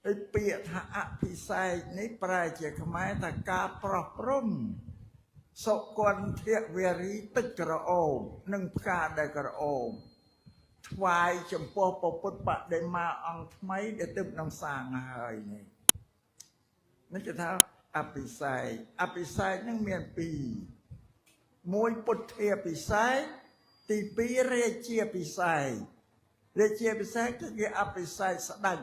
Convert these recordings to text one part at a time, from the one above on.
ហើយពាក្យថាអភិសេកនេះប្រែជាខ្មែរថាការប្រោះព្រំសុគន្ធវារីទឹកក្រអូបនិងផ្កាដែលក្រអូបថ្វាយចំពោះពុទ្ធបដិមាអង្គថ្មីដែលទើបនឹងសាងហើយនេះនេះគេថាអភិសេកអភិសេកនឹងមានពីរមួយពុទ្ធាពិសេសទីពីររាជាពិសេសរាជាពិសេសគឺគេអភិសេកស្ដេច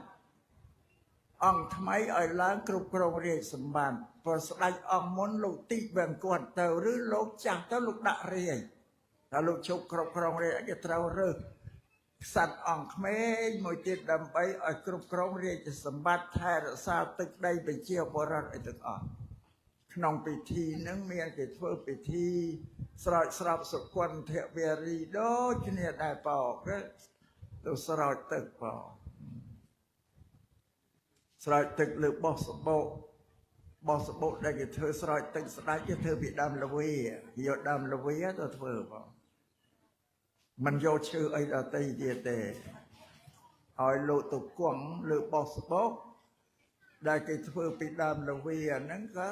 អង្គថ្មីឲ្យឡើងគ្រប់គ្រងរាជសម្បត្តិព្រោះស្ដេចអង្គមុនលោកតិវង្គតទៅឬលោកចាស់ទៅលោកដាក់រាជតែលោកជប់គ្រប់គ្រងរាជគេត្រូវរើសក្សត្រអង្គក្មេងមួយទៀតដើម្បីឲ្យគ្រប់គ្រងរាជសម្បត្តិថែរក្សាទឹកដីប្រជាពលរដ្ឋឲ្យទាំងអស់ក្នុងពិធីនឹងមានគេធ្វើពិធីស្រោចស្រពសុគន្ធវារីដូចគ្នាដែរបោកទៅស្រោចទឹកបោស្រោចទឹកលើបោះសបោកបោះសបោកដែលគេធ្វើស្រោចទឹកស្ដាច់គេធ្វើពីដើមល្វីយកដើមល្វីទៅធ្វើបងមិនយកឈើអីដតីទៀតទេឲ្យលោកទៅគង់លើបោះសបោកដែលគេធ្វើពីដើមល្វីហ្នឹងក៏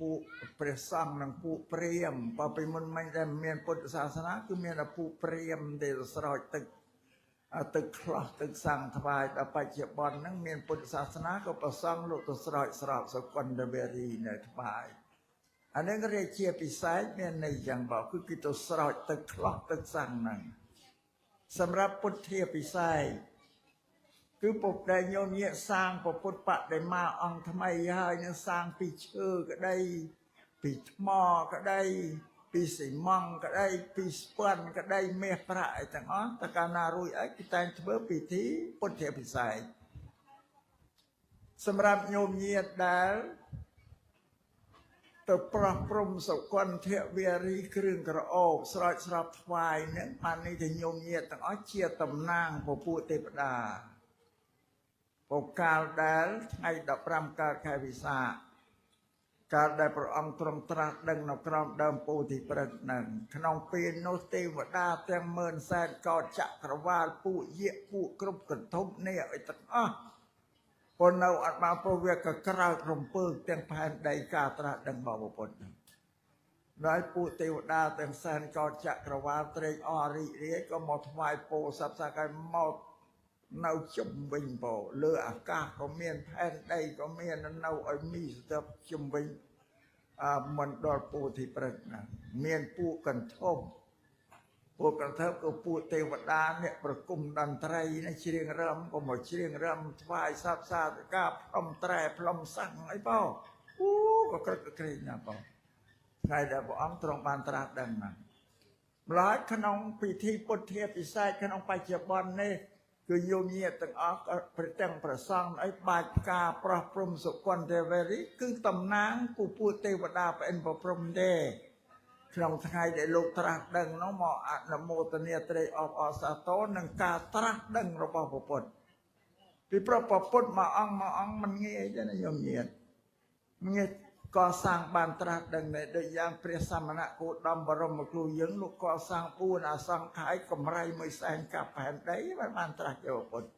ពួកព្រះសង្ឃនិងពួកព្រាហ្មណ៍បើពីមុនមិញដែលមានពុទ្ធសាសនាគឺមានតែពួកព្រាហ្មណ៍ដែលស្រោចទឹកទឹកខ្លោះទឹកសង្ឃថ្វាយដល់បច្ចុប្បន្នហ្នឹងមានពុទ្ធសាសនាក៏ប្រសង្ឃលោកទៅស្រោចស្រពសុគន្ធវេរីនៅថ្វាយអានេះរាជាពិសេសមានន័យយ៉ាងបើគឺគេទៅស្រោចទឹកខ្លោះទឹកសង្ឃហ្នឹងសម្រាប់ពុទ្ធាពិសេសគឺពុទ្ធដែលញោមញាកសាងពុទ្ធបដិមាអង្គថ្មីហើយនឹងសាងពីឈើក្តីពីថ្មក្តីពីស៊ីម៉ង់ក្តីពីស្ពាន់ក្តីមាសប្រាក់អីទាំងអស់តើកាលណារួចអីគេតែងធ្វើពិធីពុទ្ធាពិសេសសម្រាប់ញោមញាតដែលទៅប្រោះព្រំសុគន្ធវារីគ្រឿងក្រអូបស្រោចស្រពថ្វាយនឹងបាននេះទៅញោមញាតទាំងអស់ជាតំណាងពពួកទេវតាពកាលដែលថ្ងៃ15កើតខែវិសាខកាលដែលព្រះអង្គទ្រង់ត្រាស់ដឹងនៅក្រោមដើមពោធិព្រឹក្សនឹងក្នុងពេលនោះទេវតាទាំងម៉ឺនសែនកោតចក្រវាលពួកយៈពួកគ្រប់កន្ធប់នេះឲ្យទាំងអស់ប៉ុន្តែនៅអត់បានព្រោះវាក៏ក្រើករំពើទាំងផែនដីការត្រាស់ដឹងរបស់ពុទ្ធដល់ពួកទេវតាទាំងសែនកោតចក្រវាលត្រេកអររីករាយក៏មកថ្វាយពោសពសាកាយមកនៅជុំវិញពោលើអាកាសក៏មានផែនដីក៏មាននៅឲ្យមីស្ទប់ជុំវិញមណ្ឌលពោធិព្រឹក្សណាមានពួកកន្ធប់ពួកកន្ធប់ក៏ពួកទេវតាអ្នកប្រគំតន្ត្រីណាច្រៀងរំក៏មកច្រៀងរំថ្វាយសពសាធការផ្លុំត្រែផ្លុំស័ង្ខអីបងអូក៏ក្រឹកក្រែងណាបងថ្ងៃដែលព្រះអង្គទ្រង់បានត្រាស់ដឹងណាម្ល៉េះក្នុងពិធីពុទ្ធាពិសេសក្នុងបច្ចុប្បន្ននេះគឺញោមញាតទាំងអស់ប្រទាំងប្រសង់អីបាច់ផ្កាប្រោះព្រំសុគន្ធវេរីគឺតំណាងពពួកទេវតាប្អិនប្រព្រំទេក្នុងថ្ងៃដែលលោកត្រាស់ដឹងនោះមកអនុមោទនាត្រេកអបអរសាទរនឹងការត្រាស់ដឹងរបស់ព្រះពុទ្ធពីព្រោះព្រះពុទ្ធមួយអង្គមួយអង្គមិនងាយទេណាញោមញាតងាយកសាងបានត្រាស់ដឹងដែរដូចយ៉ាងព្រះសមណគោតមបរមគ្រូយើងលោកកសាង4អសង្ខ័យកម្រៃមួយសែនកាប់ផែនដីបានត្រាស់ជាពុទ្ធ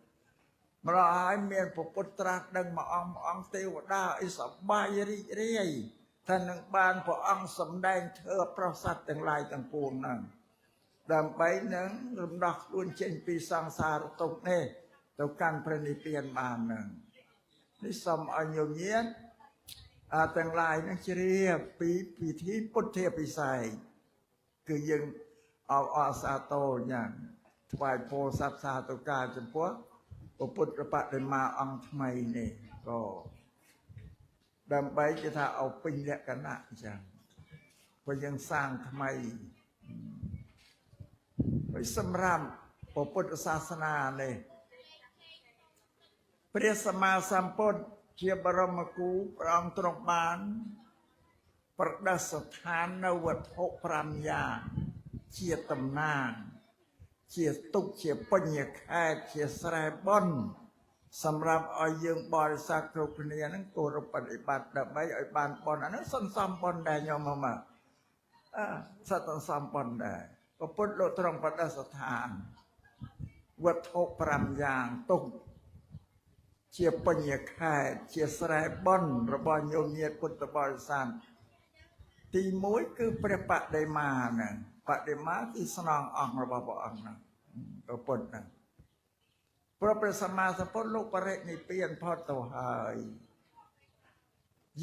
ម្ល៉េះហើយមានពុទ្ធត្រាស់ដឹងមួយអង្គមួយអង្គទេវតាអីសប្បាយរីករាយថានឹងបានព្រះអង្គសម្ដែងធ្វើប្រោសសត្វទាំងឡាយទាំងពួងហ្នឹងដើម្បីនឹងរំដោះខ្លួនចេញពីសង្សារទុក្ខនេះទៅកាន់ព្រះនិព្វានបានហ្នឹងនេះសូមឲ្យញោមញាតទាំងឡាយនឹងជ្រាបពីពិធីពុទ្ធាពិសេសគឺយើងអបអរសាទរញ៉ាំថ្វាយពោសពសាទុការចំពោះពុទ្ធបដិមាអង្គថ្មីនេះក៏ដើម្បីគេថាឲ្យពេញលក្ខណៈអញ្ចឹងព្រោះយើងសាងថ្មីហើយសម្រាប់ពុទ្ធសាសនានេះព្រះសម្មាសម្ពុទ្ធជាបរមគ្រូព្រះអង្គទ្រង់បានប្រដិស្ថាននៅវត្ថុ5យ៉ាងជាតំណាងជាទុកជាបញ្ញខេតជាស្រែបុណ្យសម្រាប់ឲ្យយើងបរិស័ទគ្រប់គ្នាហ្នឹងគោរពបប្រតិបត្តិដើម្បីឲ្យបានបុណ្យអាហ្នឹងសន្សំបុណ្យដែរញោមមកអើសត្វសន្សំបុណ្យដែរពុទ្ធលោកទ្រង់ប្រដិស្ថានវត្ថុ5យ៉ាងទុក ជាបញ្ញខេតជាស្រែបុណ្យរបស់ញោមញាតពុទ្ធបរិស័ទទី1គឺព្រះបដិមាហ្នឹងបដិមាគឺស្នងអង្គរបស់ព្រះអង្គហ្នឹងព្រះពុទ្ធហ្នឹងព្រោះព្រះសម្មាសម្ពុទ្ធលោកបរិនិព្វានផុតទៅហើយ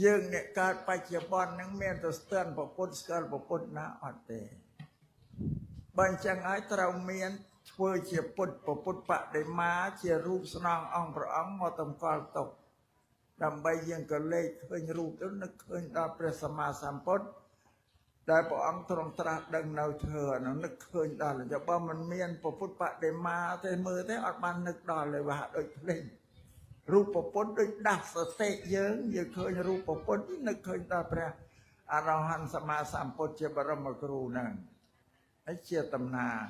យើងអ្នកកើតបច្ចុប្បន្នហ្នឹងមានតែស្ទើរព្រះពុទ្ធស្គាល់ព្រះពុទ្ធណាអត់ទេបើអញ្ចឹងហើយត្រូវមានធ្វើជាពុទ្ធពុទ្ធបដិមាជារូបស្នងអង្គព្រះអង្គមកតម្កល់ទុកដើម្បីយើងក៏លេខឃើញរូបទៅនឹកឃើញដល់ព្រះសម្មាសម្ពុទ្ធដែលព្រះអង្គទ្រង់ត្រាស់ដឹងនៅធ្វើនោះនឹកឃើញដល់បើមិនមានពុទ្ធបដិមាទេមើលទេអត់បាននឹកដល់ទេវាដូចភ្លេចរូបពុទ្ធដូចដាស់សតិយើងយើងឃើញរូបពុទ្ធនឹកឃើញដល់ព្រះអរហន្តសម្មាសម្ពុទ្ធជាបរមគ្រូហ្នឹងហើយជាតំណាង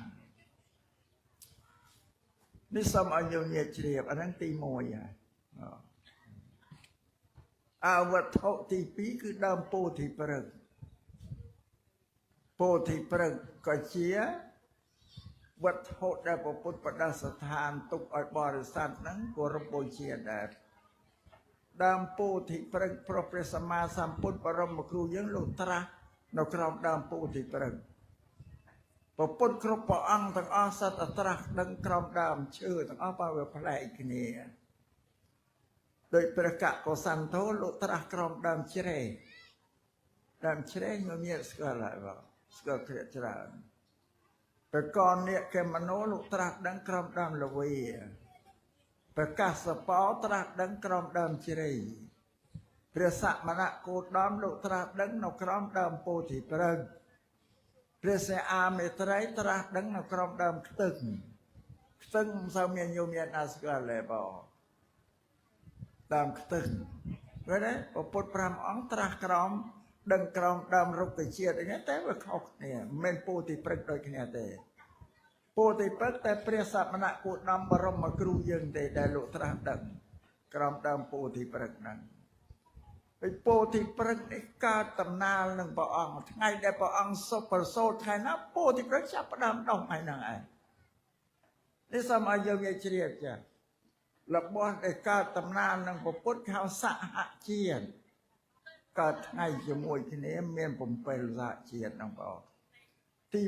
នេះសូមឲ្យញោមញាតិជ្រាបអាហ្នឹងទី1ហើយអវត្ថុទី2គឺដើមពោធិព្រឹក្សពោធិព្រឹក្សក៏ជាវត្ថុដែលព្រះពុទ្ធបដិស្ថានទុកឲ្យបរិស័ទហ្នឹងគោរពបូជាដែរដើមពោធិព្រឹក្សព្រះព្រះសម្មាសម្ពុទ្ធបរមគ្រូយើងលោកត្រាស់នៅក្រោមដើមពោធិព្រឹក្សព្រះពុទ្ធគ្រប់ព្រះអង្គទាំងអស់សត្វត្រាស់ដឹងក្រោមដើមឈើទាំងអស់បើវាប្លែកគ្នាដោយព្រះកកុសន្ធោលោកត្រាស់ក្រោមដើមជ្រេដើមជ្រេញញាតិស្គាល់ហើយបងស្គាល់គ្នាច្រើនព្រះកននិកមនោលោកត្រាស់ដឹងក្រោមដើមលវីព្រះកាសបោត្រាស់ដឹងក្រោមដើមជ្រៃព្រះសមណគោតមលោកត្រាស់ដឹងនៅក្រោមដើមពោធិព្រឹក្សព្រះសេអាមេត្រីត្រាស់ដឹងនៅក្រោមដើមខ្ទឹងខ្ទឹងមិនសូវមានញោមញាតិណាស្គាល់ទេបងដើមខ្ទឹងឃើញទេព្រះពុទ្ធ5អង្គត្រាស់ក្រោមដឹងក្រោមដើមរុក្ខជាតិអីតែវាខុសគ្នាមិនមែនពោធិព្រឹក្សដូចគ្នាទេពោធិព្រឹក្សតែព្រះសមណគោតមបរមគ្រូយើងទេដែលលោកត្រាស់ដឹងក្រោមដើមពោធិព្រឹក្សហ្នឹងហើយពោធិព្រឹក្សនេះកើតតំណាលនឹងព្រះអង្គថ្ងៃដែលព្រះអង្គសុប្រសូតថ្ងៃណាពោធិព្រឹក្សចាប់ផ្ដើមដុះថ្ងៃហ្នឹងឯងនេះសូមឲ្យយើងនិយាយជ្រាបចារបស់ដែលកើតតំណាលនឹងព្រះពុទ្ធហៅសហជាតិកើតថ្ងៃជាមួយគ្នាមាន7សហជាតិហ្នឹងបងទី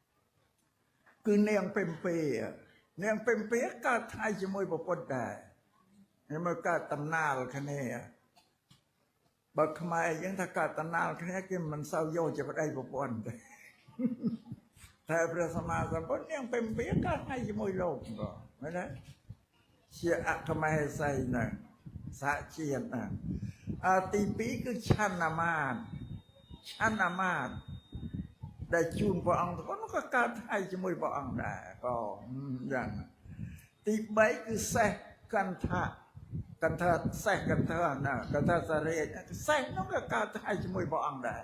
1គឺនាងពិម្ពានាងពិម្ពាកើតថ្ងៃជាមួយព្រះពុទ្ធដែរនេះមកកើតតំណាលគ្នាបើខ្មែរយើងថាកើតតំណាលគ្នាគេមិនសូវយកជាប្តីប្រពន្ធទេតែព្រះសម្មាសម្ពុទ្ធនាងពិម្ពាកើតថ្ងៃជាមួយលោកបងមែនទេជាអកមហេសីហ្នឹងសហជាតិហ្នឹងទី2គឺឆន្ទមាតឆន្ទមាតដែលជូនព្រះអង្គទាំងក៏កើតថ្ងៃជាមួយព្រះអង្គដែរក៏យ៉ាងទី3គឺសេះកន្ធៈកន្ធៈសេះកន្ធៈណាកន្ធៈសរិយសេះនោះក៏កើតថ្ងៃជាមួយព្រះអង្គដែរ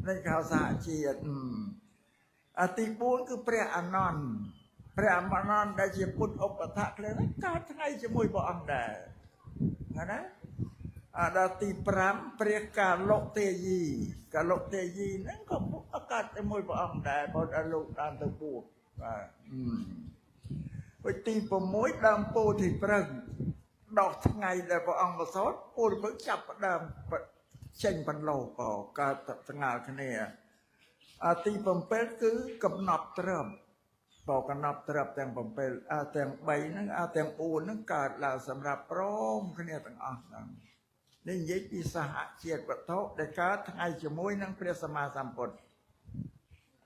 នេះគេហៅសហជាតិទី4គឺព្រះអានន្ទព្រះអានន្ទដែលជាពុទ្ធឧបថៈគ្នាកើតថ្ងៃជាមួយព្រះអង្គដែរណាដល់ទី5ព្រះកាលុទេយីកាលុទេយីហ្នឹងក៏កើតជាមួយព្រះអង្គដែរព្រោះដល់លោកបានទៅបួសបាទហើយទី6ដើមពោធិព្រឹក្សដោះថ្ងៃដែលព្រះអង្គប្រសូតពោធិព្រឹក្សចាប់ផ្ដើមចេញបន្លោក៏កើតស្ងាល់គ្នាទី7គឺកំណប់ត្រឹមបើកណប់ត្រាប់ទាំង7ទាំង3ហ្នឹងទាំង4ហ្នឹងកើតឡើងសម្រាប់ព្រមគ្នាទាំងអស់ហ្នឹងនេះនិយាយពីសហជាតិវត្ថុដែលកើតថ្ងៃជាមួយនឹងព្រះសម្មាសម្ពុទ្ធ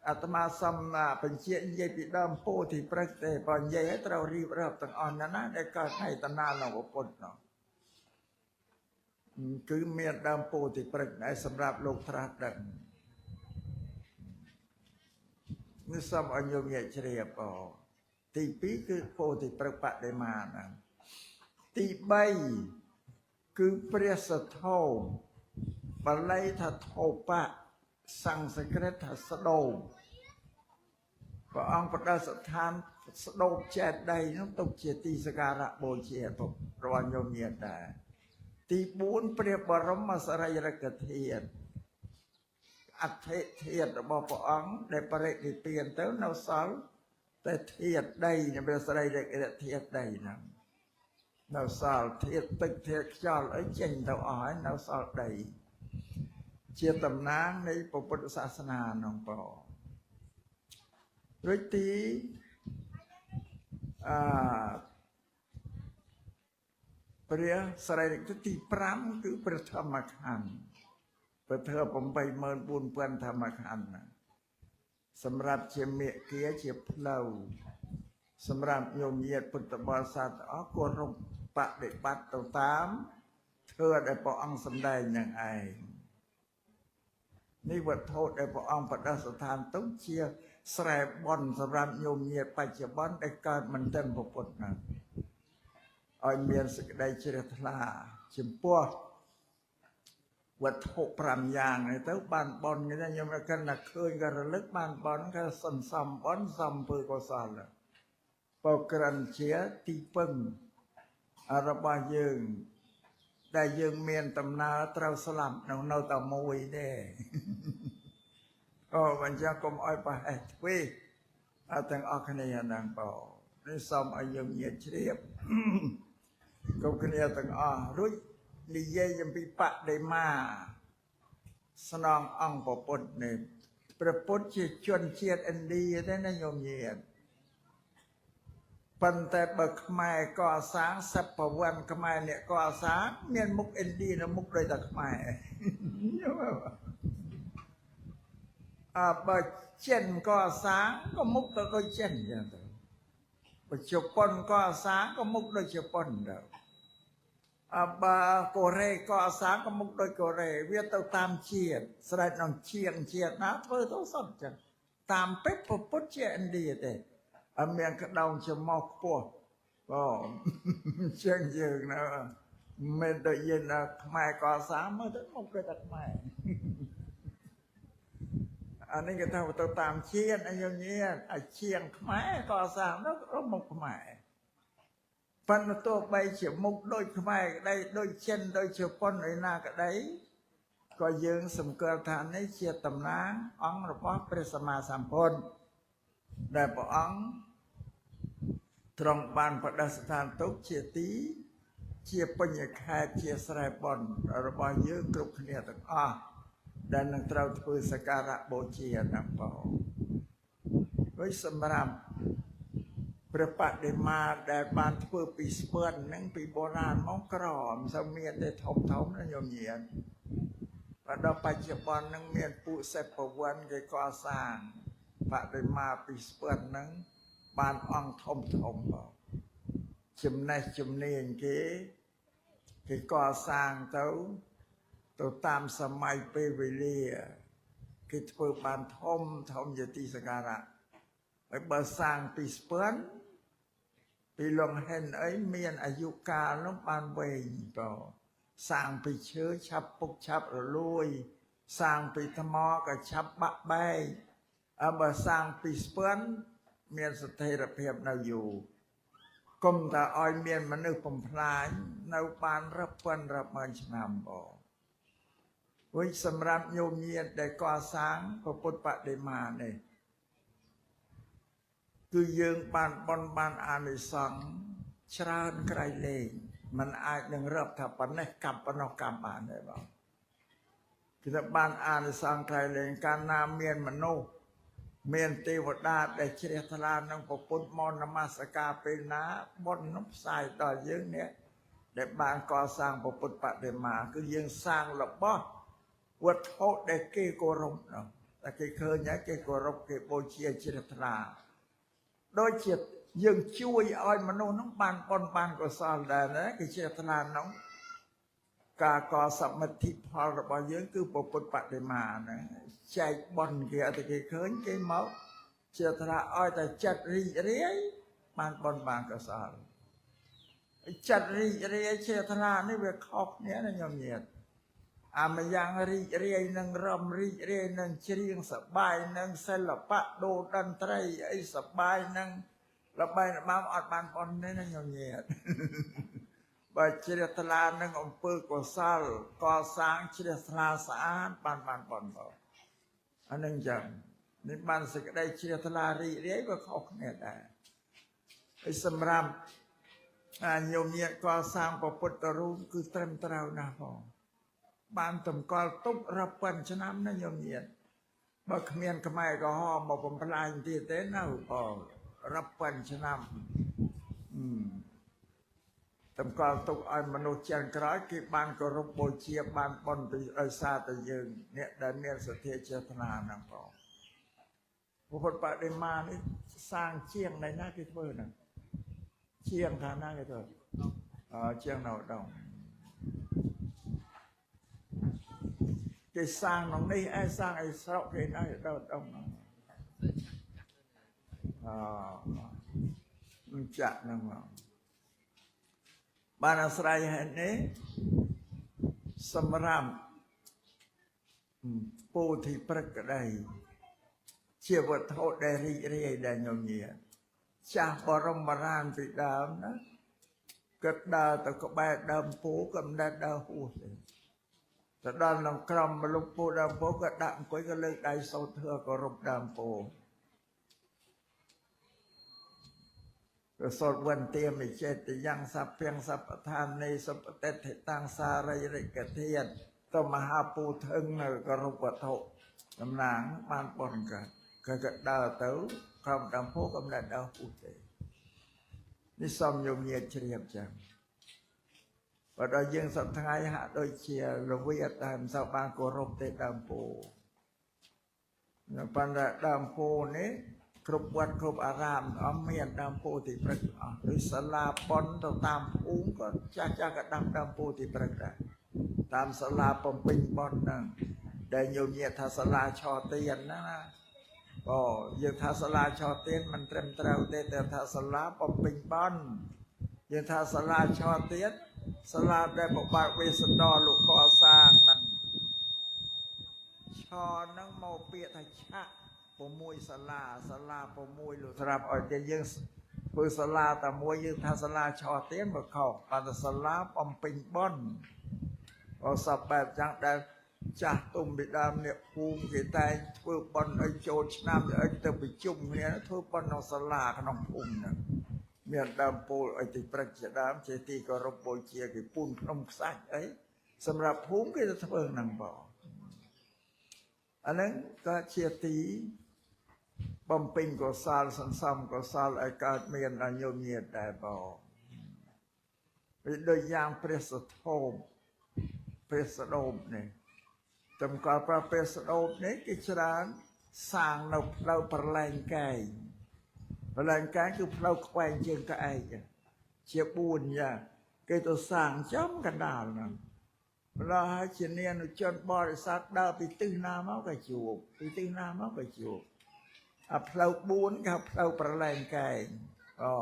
អាត្មាសំបញ្ជានិយាយពីដើមពោធិព្រឹក្សទេបើនិយាយឲ្យត្រូវរៀបរាប់ទាំងអស់ណាស់ណាដែលកើតថ្ងៃតំណាលនឹងពុទ្ធនោះគឺមានដើមពោធិព្រឹក្សដែលសម្រាប់លោកត្រាស់ដឹងនេះសូមឲ្យញោមញាតិជ្រាបទី2គឺពោធិព្រឹក្សបដិមាហ្នឹងទី3គឺព្រះសទ្ធោបាលីថាថោបៈសំស្ក្រឹតថាស្ដូបព្រះអង្គប្រដិស្ថានស្ដូបចេតិយនោះទុកជាទីសក្ការៈបូជារបស់ញោមញាតិដែរទី4ព្រះបរមសរីរិកធាតុអដ្ឋិធាតុរបស់ព្រះអង្គដែលបរិនិព្វានទៅនៅសល់តែធាតុដីនៃព្រះសរីរិកធាតុដីហ្នឹង នៅសល់ធាតុទឹកធាតុខ្យល់អីចេញទៅអស់ហើយនៅសល់ដីជាតំណាងនៃពុទ្ធសាសនានោះបងរួចទីអឺព្រះសរីរិកទី5គឺព្រះធម្មខណ្ឌព្រះធម៌84000ធម្មខណ្ឌសម្រាប់ជាមេគាជាផ្លូវសម្រាប់ញោមញាតិពុទ្ធបរិស័ទអស់គោរពបដិបត្តិទៅតាមធ្វើដែលព្រះអង្គសម្ដែងនឹងឯងនេះវត្ថុដែលព្រះអង្គបដិស្ថានទុកជាស្រែបន់សម្រាប់ញោមញាតិបច្ចុប្បន្នដែលកើតមិនទាន់ពុទ្ធហ្នឹងឲ្យមានសេចក្តីជ្រះថ្លាចំពោះវត្ថុ5យ៉ាងនេះទៅបានបន់គេខ្ញុំកិនតែឃើញក៏រលឹកបានបន់ក៏សន្សំបន់សំពើកុសលបក្រិនជាទីពឹងរបស់យើងដែលយើងមានដំណើរត្រូវស្លាប់នៅតែមួយទេអូអញ្ចឹងកុំឲ្យប្រហែសទ្វេទាំងអស់គ្នាហ្នឹងបងនេះសូមឲ្យយើងញាតិជ្រាបគ្រប់គ្នាទាំងអស់រួចនិយាយអំពីបដិមាស្នងអង្គពុទ្ធនេះព្រះពុទ្ធជាជនជាតិឥណ្ឌាទេណាញោមញាតិប៉ុន្តែបើខ្មែរកសាងសិប្បវ័នខ្មែរអ្នកកសាងមានមុខឥណ្ឌានៅមុខដូចតែខ្មែរអើបើចិនកសាងក៏មុខទៅដូចចិនអញ្ចឹងទៅបើជប៉ុនកសាងក៏មុខដូចជប៉ុនទៅអើបើកូរ៉េកសាងក៏មុខដូចកូរ៉េវាទៅតាមជាតិស្រេចនឹងជាងជាតិណាធ្វើទៅសុទ្ធចឹងតាមពិតពុទ្ធជាឥណ្ឌាទេអត់មានក្តោងច្រមុះខ្ពស់បងជាងយើងណាមិនដូចយើងណាខ្មែរកសាងមើលទៅមុខដូចតែខ្មែរអានេះគេថាទៅតាមជាតិអីយើងញាតអាជាងខ្មែរកសាងនោះក៏មុខខ្មែរប៉ុន្តែទោះបីជាមុខដូចខ្មែរក្តីដូចចិនដូចជប៉ុនឯណាក្តីក៏យើងសម្គាល់ថានេះជាតំណាងអង្គរបស់ព្រះសម្មាសម្ពុទ្ធដែលព្រះអង្គទ្រង់បានបដិស្ថានទុកជាទីជាបញ្ញខេតជាស្រែបុណ្យរបស់យើងគ្រប់គ្នាទាំងអស់ដែលនឹងត្រូវធ្វើសក្ការៈបូជាណាបងហើយសម្រាប់ព្រះបដិមាដែលបានធ្វើពីស្ពឿនហ្នឹងពីបុរាណមកក្រមិនសូវមានទេធំធំណាញោមញាតិបើដល់បច្ចុប្បន្នហ្នឹងមានពួកសិប្បវ័នគេកសាងបដិមាពីស្ពឿនហ្នឹងបានអង្គធំធំបងចំណេះជំនាញគេកសាងទៅតាមសម័យពេលវេលាគេធ្វើបានធំធំជាទីសក្ការៈហើយបើសាងពីស្ពឿនពីលងហិនអីមានអាយុកាលនោះបានវែងបងសាងពីឈើឆាប់ពុកឆាប់រលួយសាងពីថ្មក៏ឆាប់បាក់បែកអើបើសាងពីស្ពឿនមានស្ថិរភាពនៅយូរកុំតែឲ្យមានមនុស្សបំផ្លាញនៅបានរាប់ពាន់រាប់ម៉ឺនឆ្នាំបងវិញសម្រាប់ញោមញាតិដែលកសាងពុទ្ធបដិមានេះគឺយើងបានបុណ្យបានអានិសង្សច្រើនក្រៃលែងมันអាចនឹងរាប់ថាប៉ុណ្ណេះកម្មប៉ុណ្ណោះកម្មបានទេបងគឺថាបានអានិសង្សក្រៃលែងកាលណាមានមនុស្សមានទេវតាដែលជ្រះថ្លានឹងពុទ្ធមកនមស្ការពេលណាបុណ្យនោះផ្សាយដល់យើងនេះដែលបានកសាងពុទ្ធបដិមាគឺយើងសាងរបស់វត្ថុដែលគេគោរពនោះតែគេឃើញហើយគេគោរពគេបូជាជ្រះថ្លាដូចជាយើងជួយឲ្យមនុស្សនោះបានបុណ្យបានកុសលដែរណាគេជ្រះថ្លានោះការកសមិទ្ធផលរបស់យើងគឺពុទ្ធបដិមាហ្នឹងចែកបុណ្យគេអត់គេឃើញគេមកជ្រះថ្លាឲ្យតែចិត្តរីករាយបានបុណ្យបានកុសលចិត្តរីករាយជ្រះថ្លានេះវាខុសគ្នាណាញោមញាតិអាម្យ៉ាងរីករាយនឹងរំរីករាយនឹងច្រៀងសប្បាយនឹងសិល្បៈដូរតន្ត្រីអីសប្បាយនឹងលបែងលបាំអត់បានប៉ុនទេណាញោមញាតិបើជ្រះថ្លានឹងអំពើកុសលកសាងជ្រះថ្លាស្អាតបានប៉ុនបងអានឹងចឹងនេះបានសេចក្តីជ្រះថ្លារីករាយវាខុសគ្នាដែរហើយសម្រាប់ អាញោមញាតកសាងព្រះពុទ្ធរូបគឺត្រឹមត្រូវណាស់ផងបានតម្កល់ទុករាប់ពាន់ឆ្នាំណាញោមញាតបើគ្មានខ្មែរក្រហមមកបំផ្លាញទៀតទេនៅផងរាប់ពាន់ឆ្នាំតម្កល់ទុកឲ្យមនុស្សចិនក្រោយគេបានគោរពបូជាបានបុណ្យពីដោយសារតែយើងអ្នកដែលមានសទ្ធាចេតនាហ្នឹងផងពុទ្ធបដិមានេះសាងជាងណៃណាគេធ្វើហ្នឹងជាងខាងណាគេធ្វើជាងនៅដងគេសាងក្នុងនេះឯសាងឯស្រុកគេណាដល់ដងអចាក់ហ្នឹងមកបានអាស្រ័យហេតុនេះសម្រាប់ពោធិព្រឹក្សក្តីជាវត្ថុដែលរីករាយដែលញញៀតចាស់បរមរានពីដើមណាគិតដើរទៅក្បែរដើមពោក៏មិនដែលដើរហួសទេទៅដល់ក្នុងក្រមលុបពោដើមពោក៏ដាក់អង្គុយក៏លើកដៃសូត្រធ្វើគោរពដើមពោក៏សូត្រវន្ទាមិចេតយ៉ាងសព្វសពឋានេសុបតិដ្ឋិតាំងសារីរិកធាតទៅមហាពូធឹងនៅគោរពវត្ថុតំណាងបានបុណ្យកើតក៏ដើរទៅក្រមដើមពោក៏មិនដែលដើរហួសទេនេះសំញោមញាតជ្រាបចឹងបើដល់យើងសប្តាហ៍ថ្ងៃហាក់ដូចជារវាតែមិនសូវបានគោរពទេដើមពោប៉ុន្តែដើមពោនេះគ្រប់វត្តគ្រប់អារាមអស់មានដើមពោធិព្រឹក្សអស់ឬសាលាប៉ុនទៅតាមភូមិក៏ចាស់ចាស់ក៏ដាំដើមពោធិព្រឹក្សដែរតាមសាលាបំពេញប៉ុនហ្នឹងដែលញោមញាតថាសាលាឆទានណាអូយើងថាសាលាឆទានមិនត្រឹមត្រូវទេតែថាសាលាបំពេញប៉ុនយើងថាសាលាឆទានសាលាដែលបបាទវេស្សន្តរលោកកសាងហ្នឹងឆហ្នឹងមកពាក្យថាឆាក់6សាលាសាលា6លោកស្រាប់ឲ្យតែយើងធ្វើសាលាតែមួយយើងថាសាលាឆទានបើខុសបានតែសាលាបំពេញបុណ្យអសពបែបចឹងដែលចាស់ទុំពីដើមអ្នកភូមិគេតែងធ្វើបុណ្យឲ្យចូលឆ្នាំឲ្យទៅប្រជុំគ្នាធ្វើបុណ្យក្នុងសាលាក្នុងភូមិហ្នឹងមានដើមពោលឲ្យទីព្រឹកជាដើមជាទីគោរពបូជាគេពូនភ្នំខ្សាច់អីសម្រាប់ភូមិគេទៅធ្វើហ្នឹងបងអាហ្នឹងក៏ជាទីបំពេញកុសលសន្សំកុសលឲ្យកើតមានដល់ញោមញាតដែរបងវាដូចយ៉ាងព្រះសធមព្រះសដូមនេះតម្កល់ព្រះសដូមនេះគេច្រើនសាងនៅផ្លូវប្រឡែងកែងប្រឡែងកែងគឺផ្លូវខ្វែងជើងក្អែកជា4យ៉ាងគេទៅសាងចំកណ្ដាលហ្នឹងម្ល៉េះហើយជានានុជនបរិស័ទដើរពីទិសណាមកក៏ជួបពីទិសណាមកក៏ជួបអាផ្លូវ4គេហៅផ្លូវប្រឡែងកែងអូ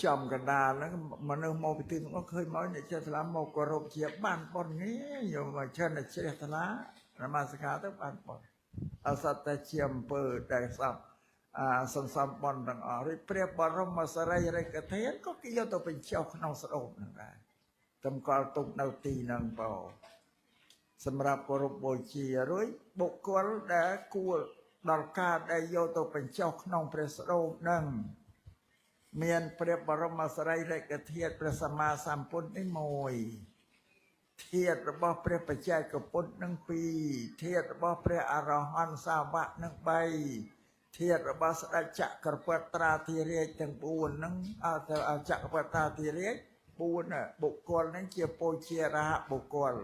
ចំកណ្ដាលហ្នឹងមនុស្សមកពីទិសនោះឃើញមកអ្នកចេះថ្លាមកគោរពជាបានបុណ្យនេះយកមកចិនតែជ្រះថ្លានមស្ការទៅបានបុណ្យអសត្វតែជាអំពើដែលសពសន្សំបុណ្យទាំងអស់ឬព្រះបរមសារីរិកធាតុក៏គេយកទៅបញ្ចុះក្នុងស្ដូបហ្នឹងដែរតម្កល់ទុកនៅទីហ្នឹងបងសម្រាប់គោរពបូជារួចបុគ្គលដែលគួរដល់ការដែលយកទៅបញ្ចុះក្នុងព្រះស្ដូបហ្នឹងមានព្រះបរមសារីរិកធាតុព្រះសម្មាសម្ពុទ្ធនេះមួយធាតុរបស់ព្រះបច្ចេកពុទ្ធនឹង2ធាតុរបស់ព្រះអរហន្តសាវកនឹង3ធាតុរបស់ស្ដេចចក្រពត្រាធិរាជទាំង4ហ្នឹងចក្រពត្រាធិរាជ4បុគ្គលហ្នឹងជាពោជារហបុគ្គល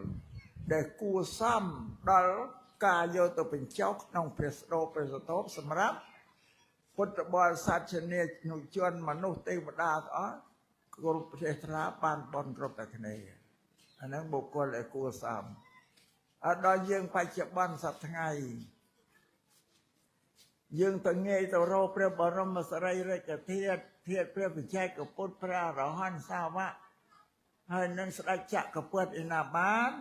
ដែលគួរសមដល់ការយកទៅបញ្ចុះក្នុងព្រះស្ដូព្រះសតោសម្រាប់ពុទ្ធបរិស័ទជានុជនមនុស្សទេវតាទាំងអស់គ្រប់ប្រទេសថ្លាបានបុណ្យគ្រប់តែគ្នាអាហ្នឹងបុគ្គលដែលគួរសមអត់ដល់យើងបច្ចុប្បន្នសប្តាហ៍ថ្ងៃយើងទៅងាយទៅរកព្រះបរមសារីរិកធាតុធាតុព្រះបច្ចេកពុទ្ធព្រះអរហន្តសាវកហើយនឹងស្ដេចចក្រពត្តិឯណាបាន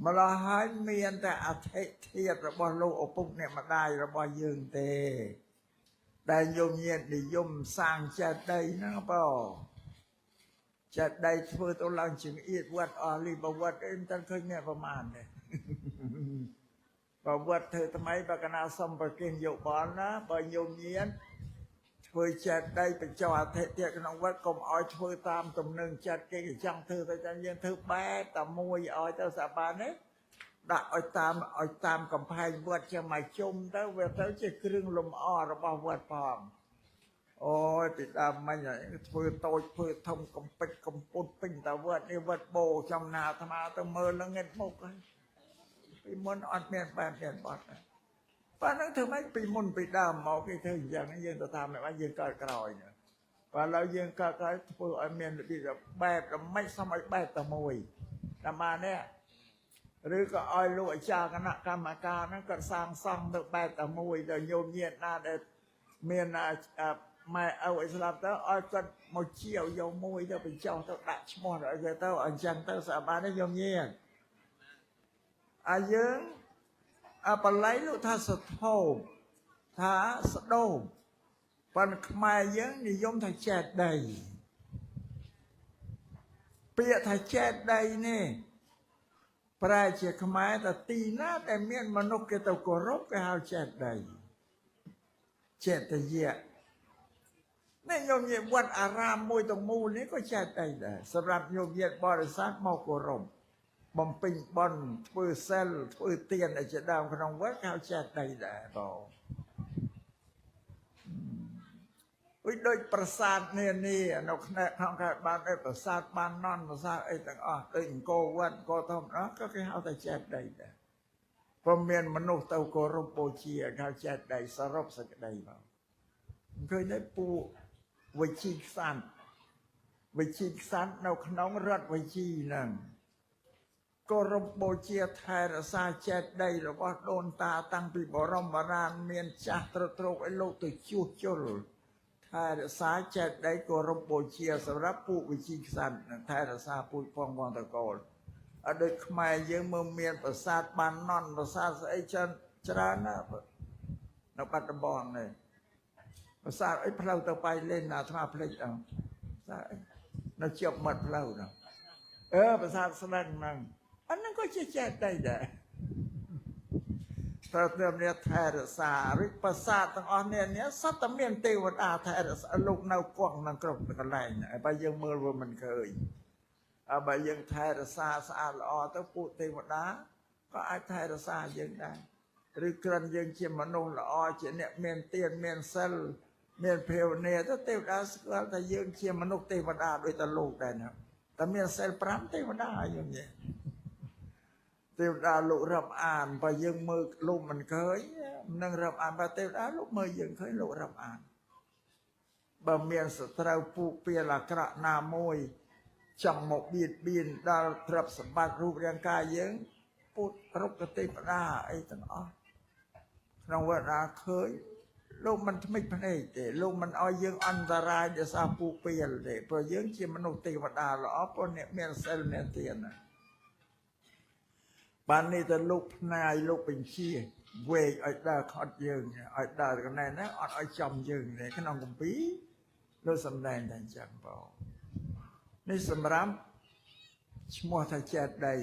ម្ល៉េះហើយមានតែអធិធាតុរបស់លោកឪពុកអ្នកម្ដាយរបស់យើងទេដែលញោមញាតនិយមសាងចេតិយហ្នឹងបងចេតិយធ្វើទៅឡើងចង្អៀតវត្តអស់លីប្រវត្តិអីមិនតាន់ឃើញអ្នកប្រមាណទេប្រវត្តិធ្វើថ្មីបើកណាសុំប្រគិនយោបល់ណាបើញោមញាត ធ្វើចេតិយបញ្ចុះអធិទៀតក្នុងវត្តកុំឲ្យធ្វើតាមទំនឹងចិត្តគេគេចង់ធ្វើទៅតាមយើងធ្វើបែបតែមួយឲ្យទៅសាបានទេដាក់ឲ្យតាមកំផែងវត្តចឹងមកជុំទៅវាទៅជាគ្រឿងលម្អរបស់វត្តផងអូយពីដើមមិញធ្វើតូចធ្វើធំកំពេចកំពុតពេញតែវត្តនេះវត្តបោចំណាអាត្មាទៅមើលនឹងងិតមុខហើយពីមុនអត់មានបែបមានបត់ទេប៉ណ្ណឹងធ្វើម៉េចពីមុនពីដើមមកគេធ្វើអញ្ចឹងយើងទៅតាមបែបយើងកើតក្រោយណាបើឥឡូវយើងកើតក្រោយធ្វើឲ្យមានរបៀបបែបតែមិនសមឲ្យបែបតែមួយតាមបានទេឬក៏ឲ្យលោកអាចារ្យគណៈកម្មការហ្នឹងគាត់សាងសង់ទៅបែបតែមួយដល់ញោមញាតិណាដែលមានម៉ែឪឲ្យស្លាប់ទៅឲ្យគាត់មកជាវយកមួយទៅបញ្ចុះទៅដាក់ឈ្មោះឲ្យគេទៅអញ្ចឹងទៅស្អាតបានទេញោមញាតិអាយើងអបល័យលោកថាសធោមថាស្ដូមប៉ុន្តែខ្មែរយើងនិយមថាចេតិយពាក្យថាចេតិយនេះប្រែជាខ្មែរតែទីណាដែលមានមនុស្សគេទៅគោរពគេហៅចេតិយចេតយៈនេះញោមញាតិវត្តអារាមមួយទាំងមូលនេះក៏ចេតិយដែរសម្រាប់ញោមញាតិបរិស័ទមកគោរពបំពេញបុណ្យធ្វើសិលធ្វើទានអីជាដើមក្នុងវត្តគេហៅចេតិយដែរបងដូចប្រាសាទនានានៅក្នុងខេត្តបានឯប្រាសាទបាននន់ប្រាសាទអីទាំងអស់ដូចអង្គរវត្តអង្គរធំអស់ក៏គេហៅថាចេតិយដែរព្រោះមានមនុស្សទៅគោរពបូជាគេហៅចេតិយសរុបសេចក្តីមកឃើញទេពួកវិជីខ្សាន់វិជីខ្សាន់នៅក្នុងរដ្ឋវិជីហ្នឹងគោរពបូជាថែរក្សាចេតិយរបស់ដូនតាតាំងពីបរមរានមានចាស់ត្រោកឲ្យលោកទៅជួសជុលថែរក្សាចេតិយគោរពបូជាសម្រាប់ពួកវិជីខ្សាន់ថែរក្សាពូជពងតកូលអត់ដូចខ្មែរយើងមើលមានប្រាសាទបាននន់ប្រាសាទស្អីច្រើនណាស់នៅបាត់ដំបងនេះប្រាសាទអីផ្លូវទៅបៃលេនអាត្មាភ្លេចអស់ប្រាសាទអីនៅជាប់មាត់ផ្លូវហ្នឹងប្រាសាទស្ដឹងហ្នឹងអាហ្នឹងក៏ជាចេតិយដែរត្រូវតែមានថែរក្សាឬប្រាសាទទាំងអស់នេះសត្វតែមានទេវតាថែរក្សាលោកនៅគង់នឹងគ្រប់កន្លែងហើយបើយើងមើលវាមិនឃើញហើយបើយើងថែរក្សាស្អាតល្អទៅពួកទេវតាក៏អាចថែរក្សាយើងដែរឬក្រិនយើងជាមនុស្សល្អជាអ្នកមានទានមានសិលមានភាវនាទៅទេវតាស្គាល់ថាយើងជាមនុស្សទេវតាដូចតែលោកដែរណាតែមានសិល5ទេវតាយើងនេះទេវតាលោករាប់អានបើយើងមើលលោកមិនឃើញនឹងរាប់អានបើទេវតាលោកមើលយើងឃើញលោករាប់អានបើមានសត្រូវពូកពីលអាក្រក់ណាមួយចង់មកបៀតបៀនដល់ទ្រព្យសម្បត្តិរូបរាងកាយយើងពុទ្ធរុក្ខទេវតាអីទាំងអស់ក្នុងវត្តណាឃើញលោកមិនថ្មិចភ្នែកទេលោកមិនឲ្យយើងអន្តរាយដោយសារពូកពីលទេព្រោះយើងជាមនុស្សទេវតាល្អព្រោះអ្នកមានសិលមានទានណាបាននេះទៅលោកផ្នាយលោកបញ្ជាវែកឲ្យដើរខត់យើងឲ្យដើរកណែណាអត់ឲ្យចំយើងទេក្នុងគម្ពីរលោកសម្ដែងតែអញ្ចឹងបងនេះសម្រាប់ឈ្មោះថាចេតិយ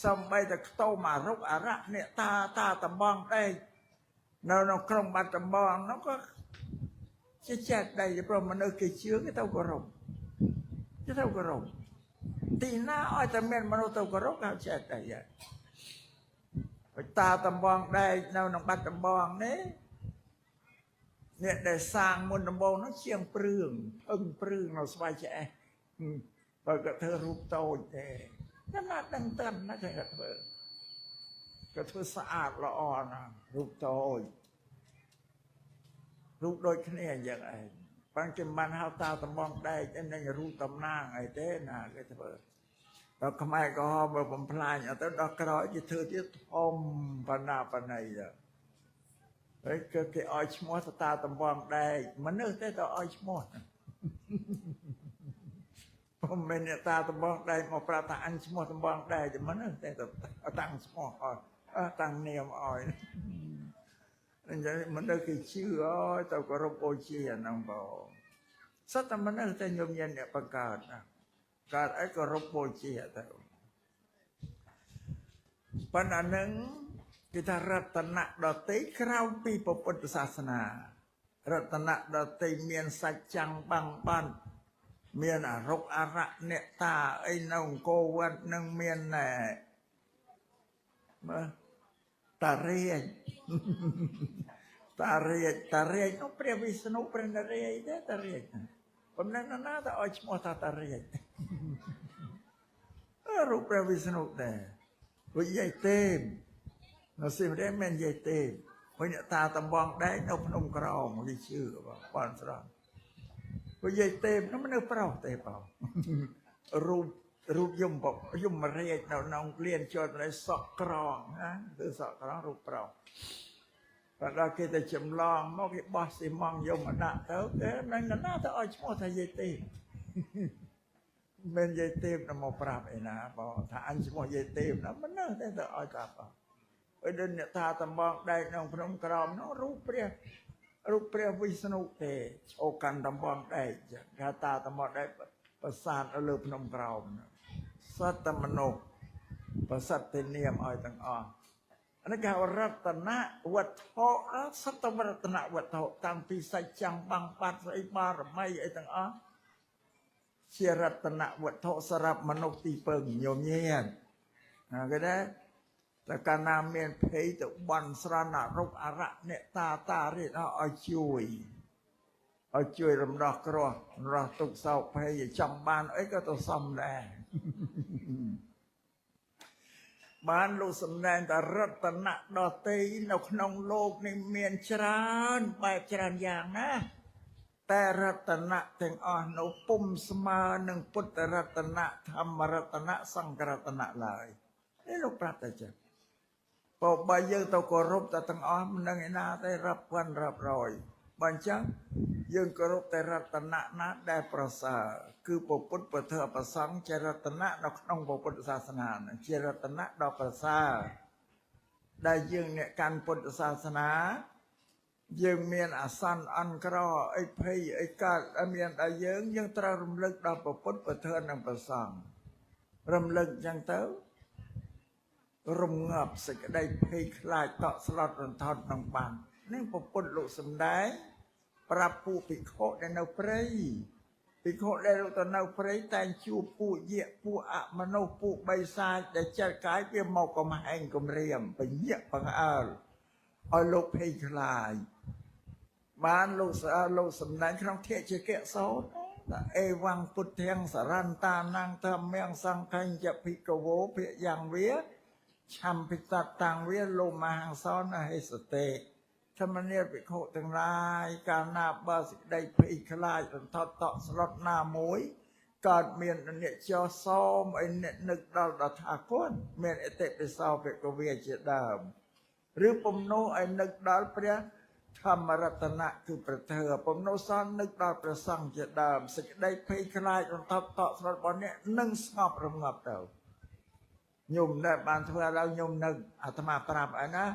សំបីតែខ្ទមអារុកអរៈអ្នកតាតាតំបងដែកនៅក្នុងក្រុងបាត់ដំបងនោះក៏ជាចេតិយព្រោះមនុស្សគេជឿគេទៅគោរពគេទៅគោរពទីណាឲ្យតែមានមនុស្សទៅគោរពគេចេតិយហើយតាតំបងដែកនៅក្នុងបាត់ដំបងនេះអ្នកដែលសាងមុនដំបងនោះជាងព្រឿងអឹងព្រឿងនៅស្វាយឆ្អេះបើគាត់ធ្វើរូបតូចទេតែណាដឹងតាន់ណាគេគាត់ធ្វើស្អាតល្អណាស់រូបតូចរូបដូចគ្នាអញ្ចឹងឯងប៉ុន្តែគេមិនហៅតាតំបងដែកឯនឹងរូបតំណាងអីទេណាគេធ្វើដល់ខ្មែរក៏ហមបំផ្លាញអត់ទៅដល់ក្រោយគេធ្វើទៀតធំបណ្ណាបណ្ណៃទៅហើយគឺគេឲ្យឈ្មោះតាតំបងដែកមនុស្សទេទៅឲ្យឈ្មោះពុំមែនអ្នកតាតំបងដែកមកប្រាប់ថាអញឈ្មោះតំបងដែកមនុស្សទេទៅតាំងឈ្មោះឲ្យតាំងនាមឲ្យអញ្ចឹងមនុស្សគេជឿឲ្យទៅគោរពបូជាហ្នឹងបងសត្វតែមនុស្សតែញោមញែនអ្នកបង្កើតណាកើតអីគោរពបូជាទៅប៉ុន្តែនឹងគេថារតនៈដទៃក្រៅពីពុទ្ធសាសនា រតនៈដតីមានសច្ចចាំងបាំងបានមានអរុកអរៈអ្នកតាអីនៅអង្គរវត្តនឹងមានណែមើលតារាជតារាជតារាជនោះព្រះវិស្ណុព្រះនរាយទេតារាជប៉ុន្តែណាទៅឲ្យឈ្មោះថាតារាជរូបព្រះវិស្ណុដែរវិយាយទេមនៅសៀមរាបមានយាយទេមវិញអ្នកតាតំបងដែកនៅភ្នំក្រោមវាជឿបងបានស្រង់វិយាយទេមនោះនៅប្រុសទេបងរូបរូបយមយមរាជនៅក្នុងលៀនជាប់នៅសក់ក្រងណាគឺសក់ក្រងរូបប្រុសបើដល់គេទៅចម្លងមកគេបោះស៊ីម៉ងយកមកដាក់ទៅគេនឹងណាទៅឲ្យឈ្មោះថាយាយទេមមិនយាយទេមមកប្រាប់ឯណាបងថាអញឈ្មោះយាយទេមណាមិននៅទេទៅឲ្យប្រាប់បងឲ្យដល់អ្នកថាតំបងដែកក្នុងភ្នំក្រមនោះរូបព្រះរូបព្រះវិស្ណុទេឈោកាន់តំបងដែកគេតាតំបងដែកប្រាសាទនៅលើភ្នំក្រមសត្វតមនុស្សប្រសិទ្ធនាមឲ្យទាំងអស់អានេះគេហៅរតនៈវត្ថុសត្វរតនៈវត្ថុតាំងពីសច្ចចាំងបាំងបាត់ស្អីបារមីអីទាំងអស់ជារតនៈវត្ថុសម្រាប់មនុស្សទីពឹងញោមញាតណាគេដែរតែកាលណាមានភ័យទៅបន់ស្រន់អរុបអរៈអ្នកតាតារាជឲ្យជួយឲ្យជួយរំដោះគ្រោះរំដោះទុក្ខសោកភ័យចង់បានអីក៏ទៅសំដែរបានលោកសម្ដែងតែរតនៈដតីនៅក្នុងលោកនេះមានច្រើនបែបច្រើនយ៉ាងណាតែរតនៈទាំងអស់នោះពុំស្មើនឹងពុទ្ធរតនៈធម្មរតនៈសង្ឃរតនៈឡើយនេះលោកប្រាប់តែចឹងបើបើយើងទៅគោរពតែទាំងអស់មិននឹងឯណាទេរាប់ពាន់រាប់រយបើអញ្ចឹងយើងគោរពតែរតនៈណាដែលប្រសើរគឺពុទ្ធពធប្រសង្ឃជារតនៈនៅក្នុងពុទ្ធសាសនាជារតនៈដ៏ប្រសើរដែលយើងអ្នកកាន់ពុទ្ធសាសនាយើងមានអាសន្នអន់ក្រអីភ័យអីកើតមានដល់យើងយើងត្រូវរំលឹកដល់ពុទ្ធពធនិងប្រសង្ឃរំលឹកអញ្ចឹងទៅរំងាប់សេចក្តីភ័យខ្លាចតក់ស្លុតរន្ធត់នឹងបាននឹងពុទ្ធលោកសម្ដែងប្រាប់ពួកភិក្ខុដែលនៅព្រៃភិក្ខុដែលលោកទៅនៅព្រៃតែងជួបពួកយៈពួកអមនុស្សពួកបិសាចដែលចិត្តកាយវាមកកំហែងគំរាមពញាក់បង្អើលឲ្យលោកភ័យខ្លាចបានលោកលោកសម្ដែងក្នុងធជាកសោតថាអេវ៉ាំងពុទ្ធាំងសរន្តានងធម្មំសង្ឃញ្ចភិក្ខវោភិយ៉ាងវាឆំពិតតាំងវាលោមហង្សោនហេសតិធម្មនាភិក្ខុទាំងឡាយកាលណាបើសេចក្តីភ័យខ្លាចរន្ធត់តក់ស្លុតណាមួយកើតមានអ្នកចោសមឲ្យអ្នកនឹកដល់តថាគតមានអតិពិសោភិក្ខវេជាដើមឬពំនោឲ្យនឹកដល់ព្រះធម្មរតនៈគឺប្រធើពំនោសននឹកដល់ព្រះសង្ឃជាដើមសេចក្តីភ័យខ្លាចរន្ធត់តក់ស្លុតរបស់អ្នកនឹងស្ងប់រងាប់ទៅញោមដែលបានធ្វើឲ្យញោមនឹកអាត្មាប្រាប់ឲ្យណា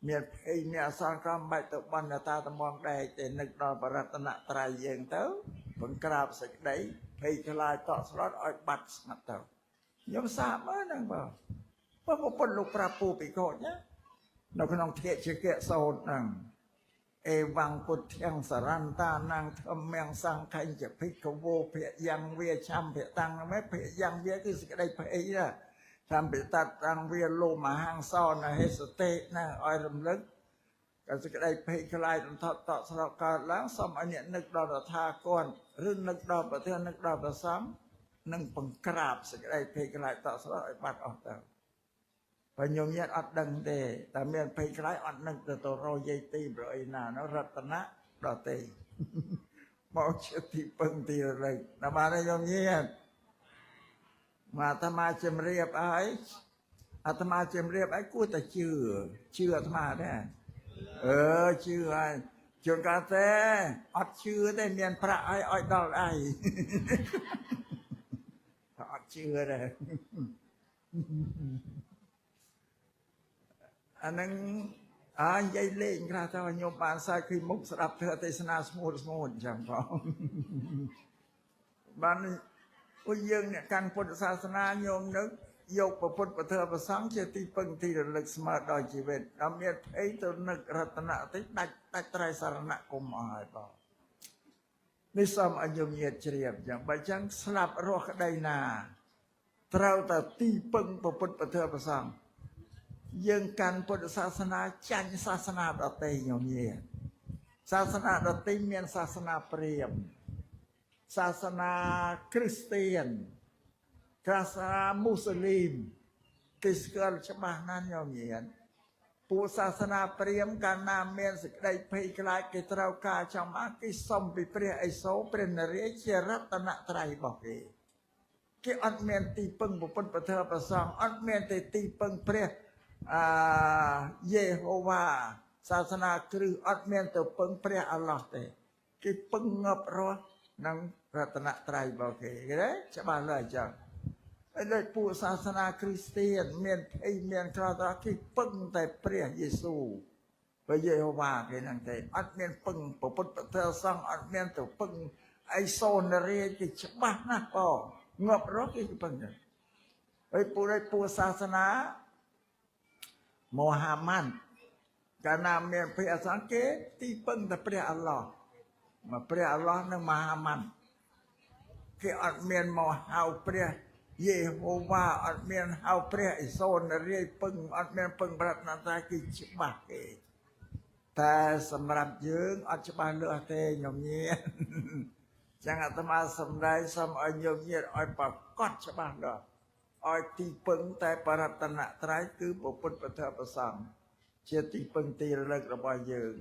មានភ័យមានអសន្នក្រមបាច់ទៅបណ្ឌតាតំងដែកទេនឹកដល់បរតនត្រ័យយើងទៅបង្ក្រាបសេចក្តីភ័យខ្លាចតក់ស្លុតឲ្យបាត់ស្ងាត់ទៅញោមសាកមើលហ្នឹងបងបើពុទ្ធលោកប្រាប់ពូភិក្ខុណានៅក្នុងធជាកសោតហ្នឹងអេវ៉ាំងពុទ្ធាំងសរន្តានងធម្មំសង្ឃញ្ចភិក្ខវោភិយ៉ាងវាឆំភិតាំងមេភិយ៉ាងវាគឺសេចក្តីភ័យណាតាមពិតតាំងវាលោមហង្សោនហេសតិណាឲ្យរំលឹកក៏សេចក្តីភ័យខ្លាចរន្ធត់តក់ស្លុតកើតឡើងសូមឲ្យអ្នកនឹកដល់តថាគតឬនឹកដល់ប្រធាននឹកដល់ព្រះសង្ឃនឹងបង្ក្រាបសេចក្តីភ័យខ្លាចតក់ស្លុតឲ្យបាត់អស់ទៅបើញោមញាតអត់ដឹងទេតែមានភ័យខ្លាចអត់នឹកទៅរកយាយទីប្រអីណានោះរតនៈដល់ទេមកជាទីពឹងទីរលឹកដល់បានទេញោមញាតមកអាត្មាជំរាបឲ្យអាត្មាជំរាបឲ្យគួរតែជឿជឿអាត្មាដែរអឺជឿហើយជួនកាលទេអត់ជឿទេមានប្រាក់ឲ្យឲ្យដល់ដៃអត់ជឿទេអានឹងអើនិយាយលេងខ្លះទៅញោមបានសាយឃើញមុខស្ដាប់ធ្វើទេសនាស្មូតស្មូតអញ្ចឹងផងបានពួកយើងអ្នកកាន់ពុទ្ធសាសនាញោមនឹក យកពុទ្ធពធប្រសង្ឃជាទីពឹងទីរលឹកស្មើដល់ជីវិតដល់មានភ័យទៅនឹករតនៈតិដាច់ដាច់ត្រៃសារណគមអស់ហើយបងនេះសូមឲ្យញោមញាតជ្រាបចឹងបើចឹងស្លាប់រស់ក្តីណាត្រូវតែទីពឹងពុទ្ធពធប្រសង្ឃយើងកាន់ពុទ្ធសាសនាចាញ់សាសនាដទៃញោមញាតសាសនាដទៃមានសាសនាព្រាហ្មណ៍សាសនាគ្រីស្ទៀនសាសនាមូស្លីមគេស្គាល់ច្បាស់ណាស់ញោមញាតពួកសាសនាព្រាហ្មណ៍កាលណាមានសេចក្តីភ័យខ្លាចគេត្រូវការចង់មកគេសុំពីព្រះឥសូរព្រះនរាយណ៍ជារតនត្រ័យរបស់គេគេអត់មានទីពឹងពុទ្ធពធប្រសង្ឃអត់មានទេទីពឹងព្រះយេហូវ៉ាសាសនាគ្រឹះអត់មានទៅពឹងព្រះអាឡោះទេគេពឹងងាប់រស់នឹងរតនត្រ័យរបស់គេគេទេច្បាស់លើអញ្ចឹងហើយដូចពួកសាសនាគ្រីស្ទៀនមានភ័យមានក្រត្រគេពឹងតែព្រះយេស៊ូវព្រះយេហូវ៉ាគេហ្នឹងទេអត់មានពឹងពុទ្ធពធសង្ឃអត់មានទៅពឹងអីសូនរាជគេច្បាស់ណាស់បងងាប់រស់គេពឹងចឹងហើយពួកសាសនាមូហាម៉ាត់កាលណាមានព្រះអសង្ឃគេទីពឹងតែព្រះអាឡោះមកព្រះអាឡោះនិងមហាម៉ាត់គេអត់មានមកហៅព្រះយេហូវ៉ាអត់មានហៅព្រះឥសូររាយពឹងអត់មានពឹងប្រតនត្រ័យគេច្បាស់គេតែសម្រាប់យើងអត់ច្បាស់លាស់ទេញោមញាតចឹងអាត្មាសម្ដែងសូមឲ្យញោមញាតឲ្យប្រកបច្បាស់លាស់ឲ្យទីពឹងតែបរតនត្រ័យគឺពុទ្ធពធប្រសង្ឃជាទីពឹងទីរលឹករបស់យើង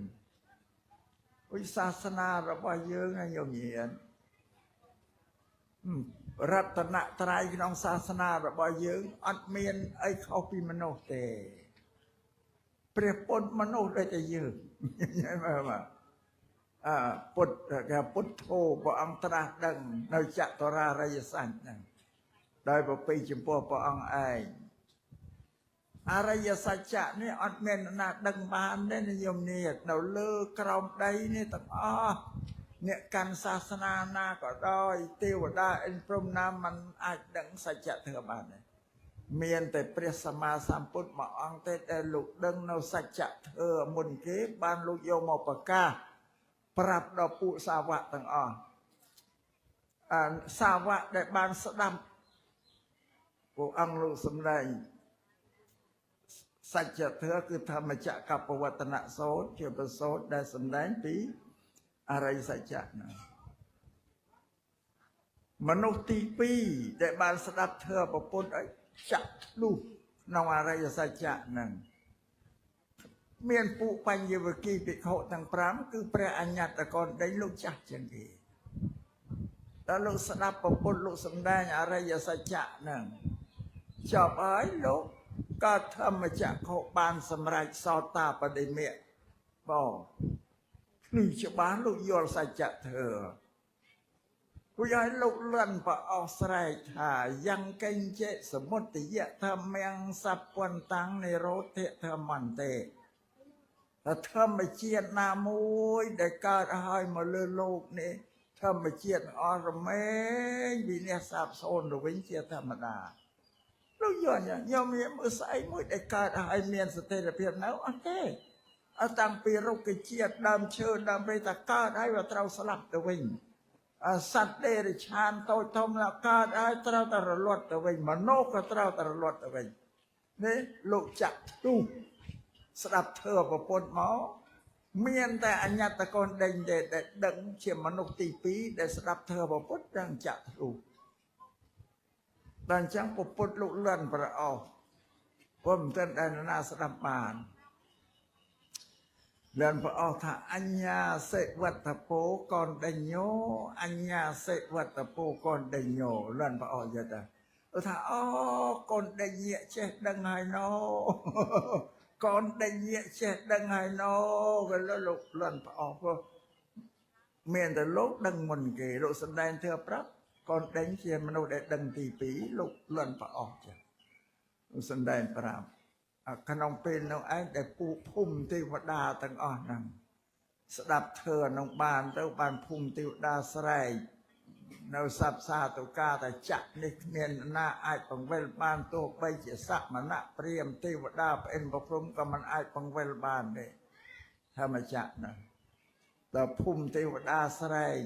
វិសាសនារបស់យើងណាញោមញាតរតនត្រ័យក្នុងសាសនារបស់យើងអត់មានអីខុសពីមនុស្សទេព្រះពុទ្ធមនុស្សដូចតែយើងមើលមកពុទ្ធគេពុទ្ធោព្រះអង្គត្រាស់ដឹងនៅចតុរារិយសច្ចហ្នឹងដោយប្រពៃចំពោះព្រះអង្គឯងអរិយសច្ចៈនេះអត់មានណាដឹងបានទេញោមញាតនៅលើក្រោមដីនេះទាំងអស់អ្នកកាន់សាសនាណាក៏ដោយទេវតាអិនព្រំណាមិនអាចដឹងសច្ចធម៌បានទេមានតែព្រះសម្មាសម្ពុទ្ធមួយអង្គទេដែលលោកដឹងនៅសច្ចធម៌មុនគេបានលោកយកមកប្រកាសប្រាប់ដល់ពួកសាវកទាំងអស់សាវកដែលបានស្ដាប់ពួកអង្គលោកសម្ដែងសច្ចធម៌គឺធម្មចក្រកបវត្តនសូត្រជាប្រសូតដែលសម្ដែងពីអរិយសច្ចៈណាមនុស្សទី2ដែលបានស្ដាប់ធម៌ព្រះពុទ្ធឲ្យចាក់ធ្លុះក្នុងអរិយសច្ចៈហ្នឹងមានពួកបញ្ញវគិភិក្ខុទាំង5គឺព្រះអញ្ញត្តកនដេញលោកចាស់ជាងគេដល់លោកស្ដាប់ព្រះពុទ្ធលោកសម្ដែងអរិយសច្ចៈហ្នឹងចប់ហើយលោកក៏ធម្មចក្ខុបានសម្រេចសោតាបតិមគ្គបងភ្លឺច្បាស់លោកយល់សច្ចធម៌ពួកឲ្យលោកលន់ប្រអស់ស្រែកថាយ៉ាងកញ្ចេសមុទយៈធម្មំសពន្តាំងនិរោធៈធម្មន្ទេថាធម្មជាតិណាមួយដែលកើតឲ្យមកលើលោកនេះធម្មជាតិអស់រមែងវិនាសសាបសូន្យទៅវិញជាធម្មតាលោកយល់ញោមមើលស្អីមួយដែលកើតឲ្យមានស្ថិរភាពនៅអត់ទេអត់តាំងពីរុក្ខជាតិដើមឈើដើមព្រៃតាកើតហើយវាត្រូវស្លាប់ទៅវិញសត្វដេរិឆានតូចធំណាកើតហើយត្រូវតែរលត់ទៅវិញមនុស្សក៏ត្រូវតែរលត់ទៅវិញនេះលោកចាក់ទុះស្ដាប់ធម៌ប្រពន្ធមកមានតែអញ្ញត្តកនដេញទេដែលដឹងជាមនុស្សទី2ដែលស្ដាប់ធម៌ប្រពន្ធដឹងចាក់ទុះដល់អញ្ចឹងប្រពន្ធលោកលន់ប្រអស់ព្រោះមិនទាន់ដែលណាស្ដាប់បានលន់ប្រអស់ថាអញ្ញាសិវត្តពោកនដេញោអញ្ញាសិវត្តពោកនដេញោលន់ប្រអស់យល់តាថាអូកនដេញចេះដឹងហើយណូកនដេញចេះដឹងហើយណូក៏លោកលន់ប្រអស់ព្រោះមានតែលោកដឹងមុនគេលោកសម្ដែងធ្វើប្រាប់កនដេញជាមនុស្សដែលដឹងទី2លោកលន់ប្រអស់ចឹងលោកសម្ដែងប្រាប់ក្នុងពេលនោះឯងដែលពួកភូមិទេវតាទាំងអស់ហ្នឹងស្ដាប់ធម៌នោះបានទៅបានភូមិទេវតាស្រែក នៅសัพសាតុកាតចៈនេះគ្មានណាអាចបង្វិលបានទោះបីជាសមណៈព្រាហ្មណ៍ទេវតាប្អិនប្រព្រំក៏មិនអាចបង្វិលបានទេធម្មចក្រណាដល់ភូមិទេវតាស្រែក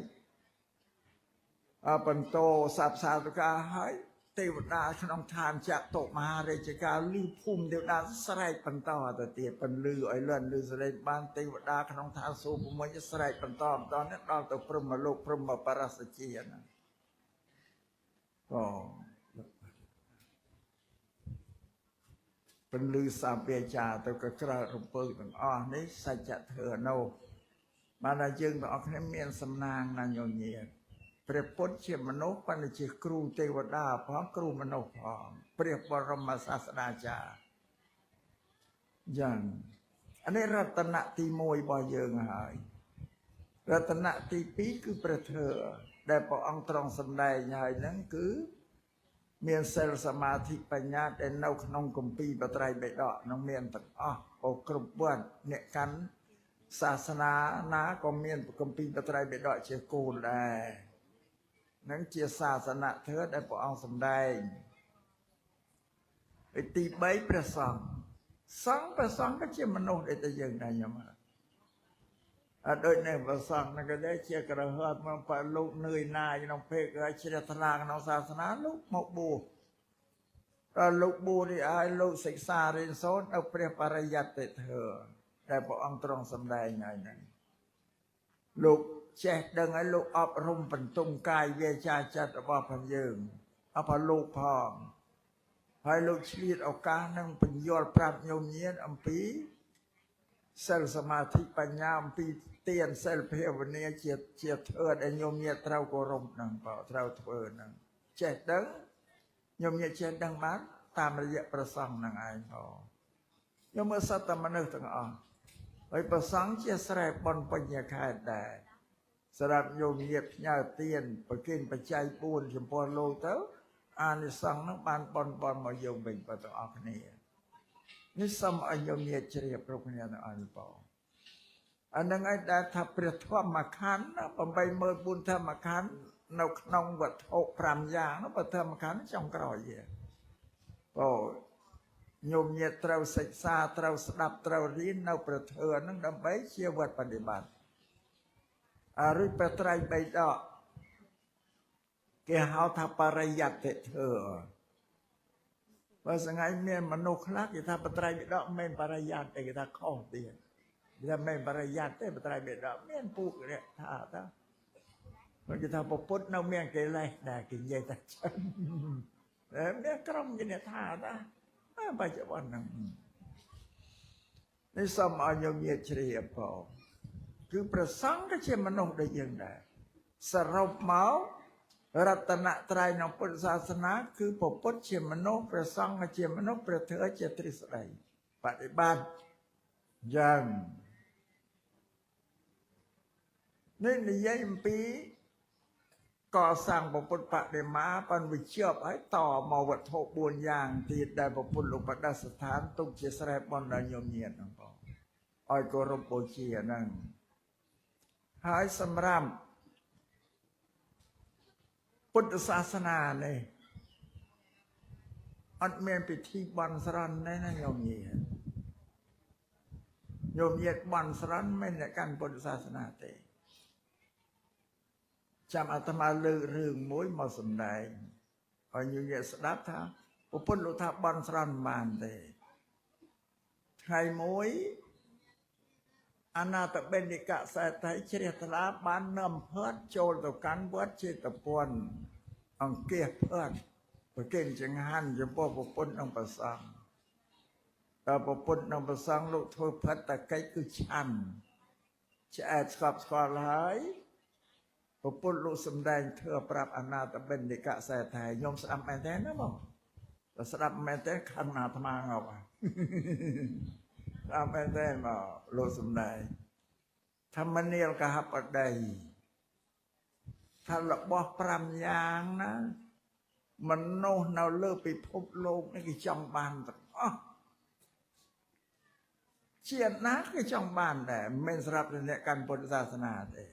អបន្តសัพសាតុកាហើយទេវតាក្នុងឋានចតុមហារាជការលឺភូមិទេវតាស្រែកបន្តទៅទៀតពន្លឺឲ្យលឿនលឺស្រែកបានទេវតាក្នុងឋានសូ6ស្រែកបន្តបន្តនេះដល់ទៅព្រហ្មលោកព្រហ្មបរសជាណាក៏ពន្លឺសាវាចាទៅក៏ក្រើករំពើទាំងអស់នេះសច្ចធម៌នោះបានថាយើងទាំងអស់គ្នាមានសំណាងណាញញៀតព្រះពុទ្ធជាមនុស្សប៉ុន្តែជាគ្រូទេវតាផងគ្រូមនុស្សផងព្រះបរមសាស្តាចារ្យយ៉ាងអានេះរតនៈទី1របស់យើងហើយរតនៈទី2គឺព្រះធម៌ដែលព្រះអង្គទ្រង់សម្ដែងហើយហ្នឹងគឺមានសិលសមាធិបញ្ញាដែលនៅក្នុងគម្ពីរបត្រៃបិដកនឹងមានទាំងអស់អូគ្រប់វត្តអ្នកកាន់សាសនាណាក៏មានគម្ពីរបត្រៃបិដកជាគោលដែរនឹងជាសាសនធម៌ដែលព្រះអង្គសម្ដែងទី3ព្រះសង្ឃសង្ឃព្រះសង្ឃក៏ជាមនុស្សដូចតែយើងដែរញោមអត់ដូចនេះព្រះសង្ឃហ្នឹងក៏ដែរជាក្រហមមកបើលោកនឿយណាយក្នុងពេកហើយជ្រះថ្លាក្នុងសាសនាលោកមកបួសដល់លោកបួសនេះឲ្យលោកសិក្សារៀនសូត្រនៅព្រះបរិយត្តិធម៌ដែលព្រះអង្គទ្រង់សម្ដែងហើយហ្នឹងលោកចេះដឹងឲ្យលោកអប់រំបន្ទុំកាយវាចាចិត្តរបស់ផងយើងអបលោកផងហើយលោកឆ្លៀតឱកាសនឹងបញ្យល់ប្រាប់ញោមញាតអំពីសិលសមាធិបញ្ញាអំពីទានសិលភាវនាជាធម៌ដែលញោមញាតត្រូវគោរពនឹងបើត្រូវធ្វើនឹងចេះដឹងញោមញាតចេះដឹងបានតាមរយៈព្រះសង្ឃនឹងឯងផងញោមមើលសត្វតែមនុស្សទាំងអស់ហើយព្រះសង្ឃជាស្រែបុណ្យបញ្ញខេត្តដែរសម្រាប់ញោមញាតផ្ញើទានប្រគេនបច្ច័យ4ចំពោះលោកទៅអានិសង្សនឹងបានបុណ្យមកយើងវិញបើទាំងអស់គ្នានេះសូមឲ្យញោមញាតជ្រាបគ្រប់គ្នាទាំងអស់បងអានឹងឯងដែលថាព្រះធម្មខណ្ឌ84000ធម្មខណ្ឌនៅក្នុងវត្ថុ5យ៉ាងនោះបើធម្មខណ្ឌចុងក្រោយទេបងញោមញាតត្រូវសិក្សាត្រូវស្ដាប់ត្រូវរៀននៅព្រះធម៌នឹងដើម្បីជាវត្តបដិបត្តិអរិយបត្រៃបិដកគេហៅថាបរិយត្តិធម៌បើសងៃមានមនុស្សខ្លះគេថាបត្រៃបិដកមិនបរិយត្តិទេគេថាខុសទៀតគេថាមិនបរិយត្តិទេបត្រៃបិដកមានពួកគេថាតើគេថាពុទ្ធនៅមានកិលេសដែរគេនិយាយថាចឹងតែមានក្រុមគេថាតើបច្ចុប្បន្នហ្នឹងនេះសូមឲ្យញោមញាតជ្រាបផងគឺព្រះសង្ឃក៏ជាមនុស្សដូចយើងដែរសរុបមករតនត្រ័យក្នុងពុទ្ធសាសនាគឺព្រះពុទ្ធជាមនុស្សព្រះសង្ឃជាមនុស្សព្រះធម៌ជាទ្រឹស្ដីបដិបត្តិយ៉ាងនេះនិយាយអំពីកសាងព្រះពុទ្ធបដិមាបានវិជាប់ហើយតមកវត្ថុ4យ៉ាងទៀតដែលព្រះពុទ្ធលោកបដិស្ថានទុកជាស្រែបុណ្យដល់ញោមញាតហ្នឹងបងឲ្យគោរពបូជាហ្នឹងហើយសម្រាប់ពុទ្ធសាសនានេះអត់មានពិធីបន់ស្រន់ទេណាញោមញាតញោមញាតបន់ស្រន់មិនអ្នកកាន់ពុទ្ធសាសនាទេចាំអាត្មាលើករឿងមួយមកសម្ដែងឲ្យញោមញាតស្ដាប់ថាពុទ្ធលោកថាបន់ស្រន់មិនបានទេថ្ងៃមួយអនាថបិណ្ឌិកសេដ្ឋីជ្រះថ្លាបាននាំភ័ព្វចូលទៅកាន់វត្តចេតពុនអង្គាសភ័ព្វប្រគេនចង្ហាន់ចំពោះប្រពន្ធនិងព្រះសង្ឃតើប្រពន្ធនិងព្រះសង្ឃលោកធ្វើផិតកិច្ចគឺឆាន់ឆ្អែតស្កប់ស្កល់ហើយប្រពន្ធលោកសម្ដែងធ្វើប្រាប់អនាថបិណ្ឌិកសេដ្ឋីញោមស្ដាប់មែនទេណាបងបើស្ដាប់មែនទេខឹងអាត្មាងាប់ស្ដាប់មែនទេមកលោកសម្ដែងធម្មនាលកហបតីថារបស់5យ៉ាងណាមនុស្សនៅលើពិភពលោកនេះគេចង់បានទាំងអស់ជាតិណាគេចង់បានដែរមិនសម្រាប់អ្នកកាន់ពុទ្ធសាសនាទេ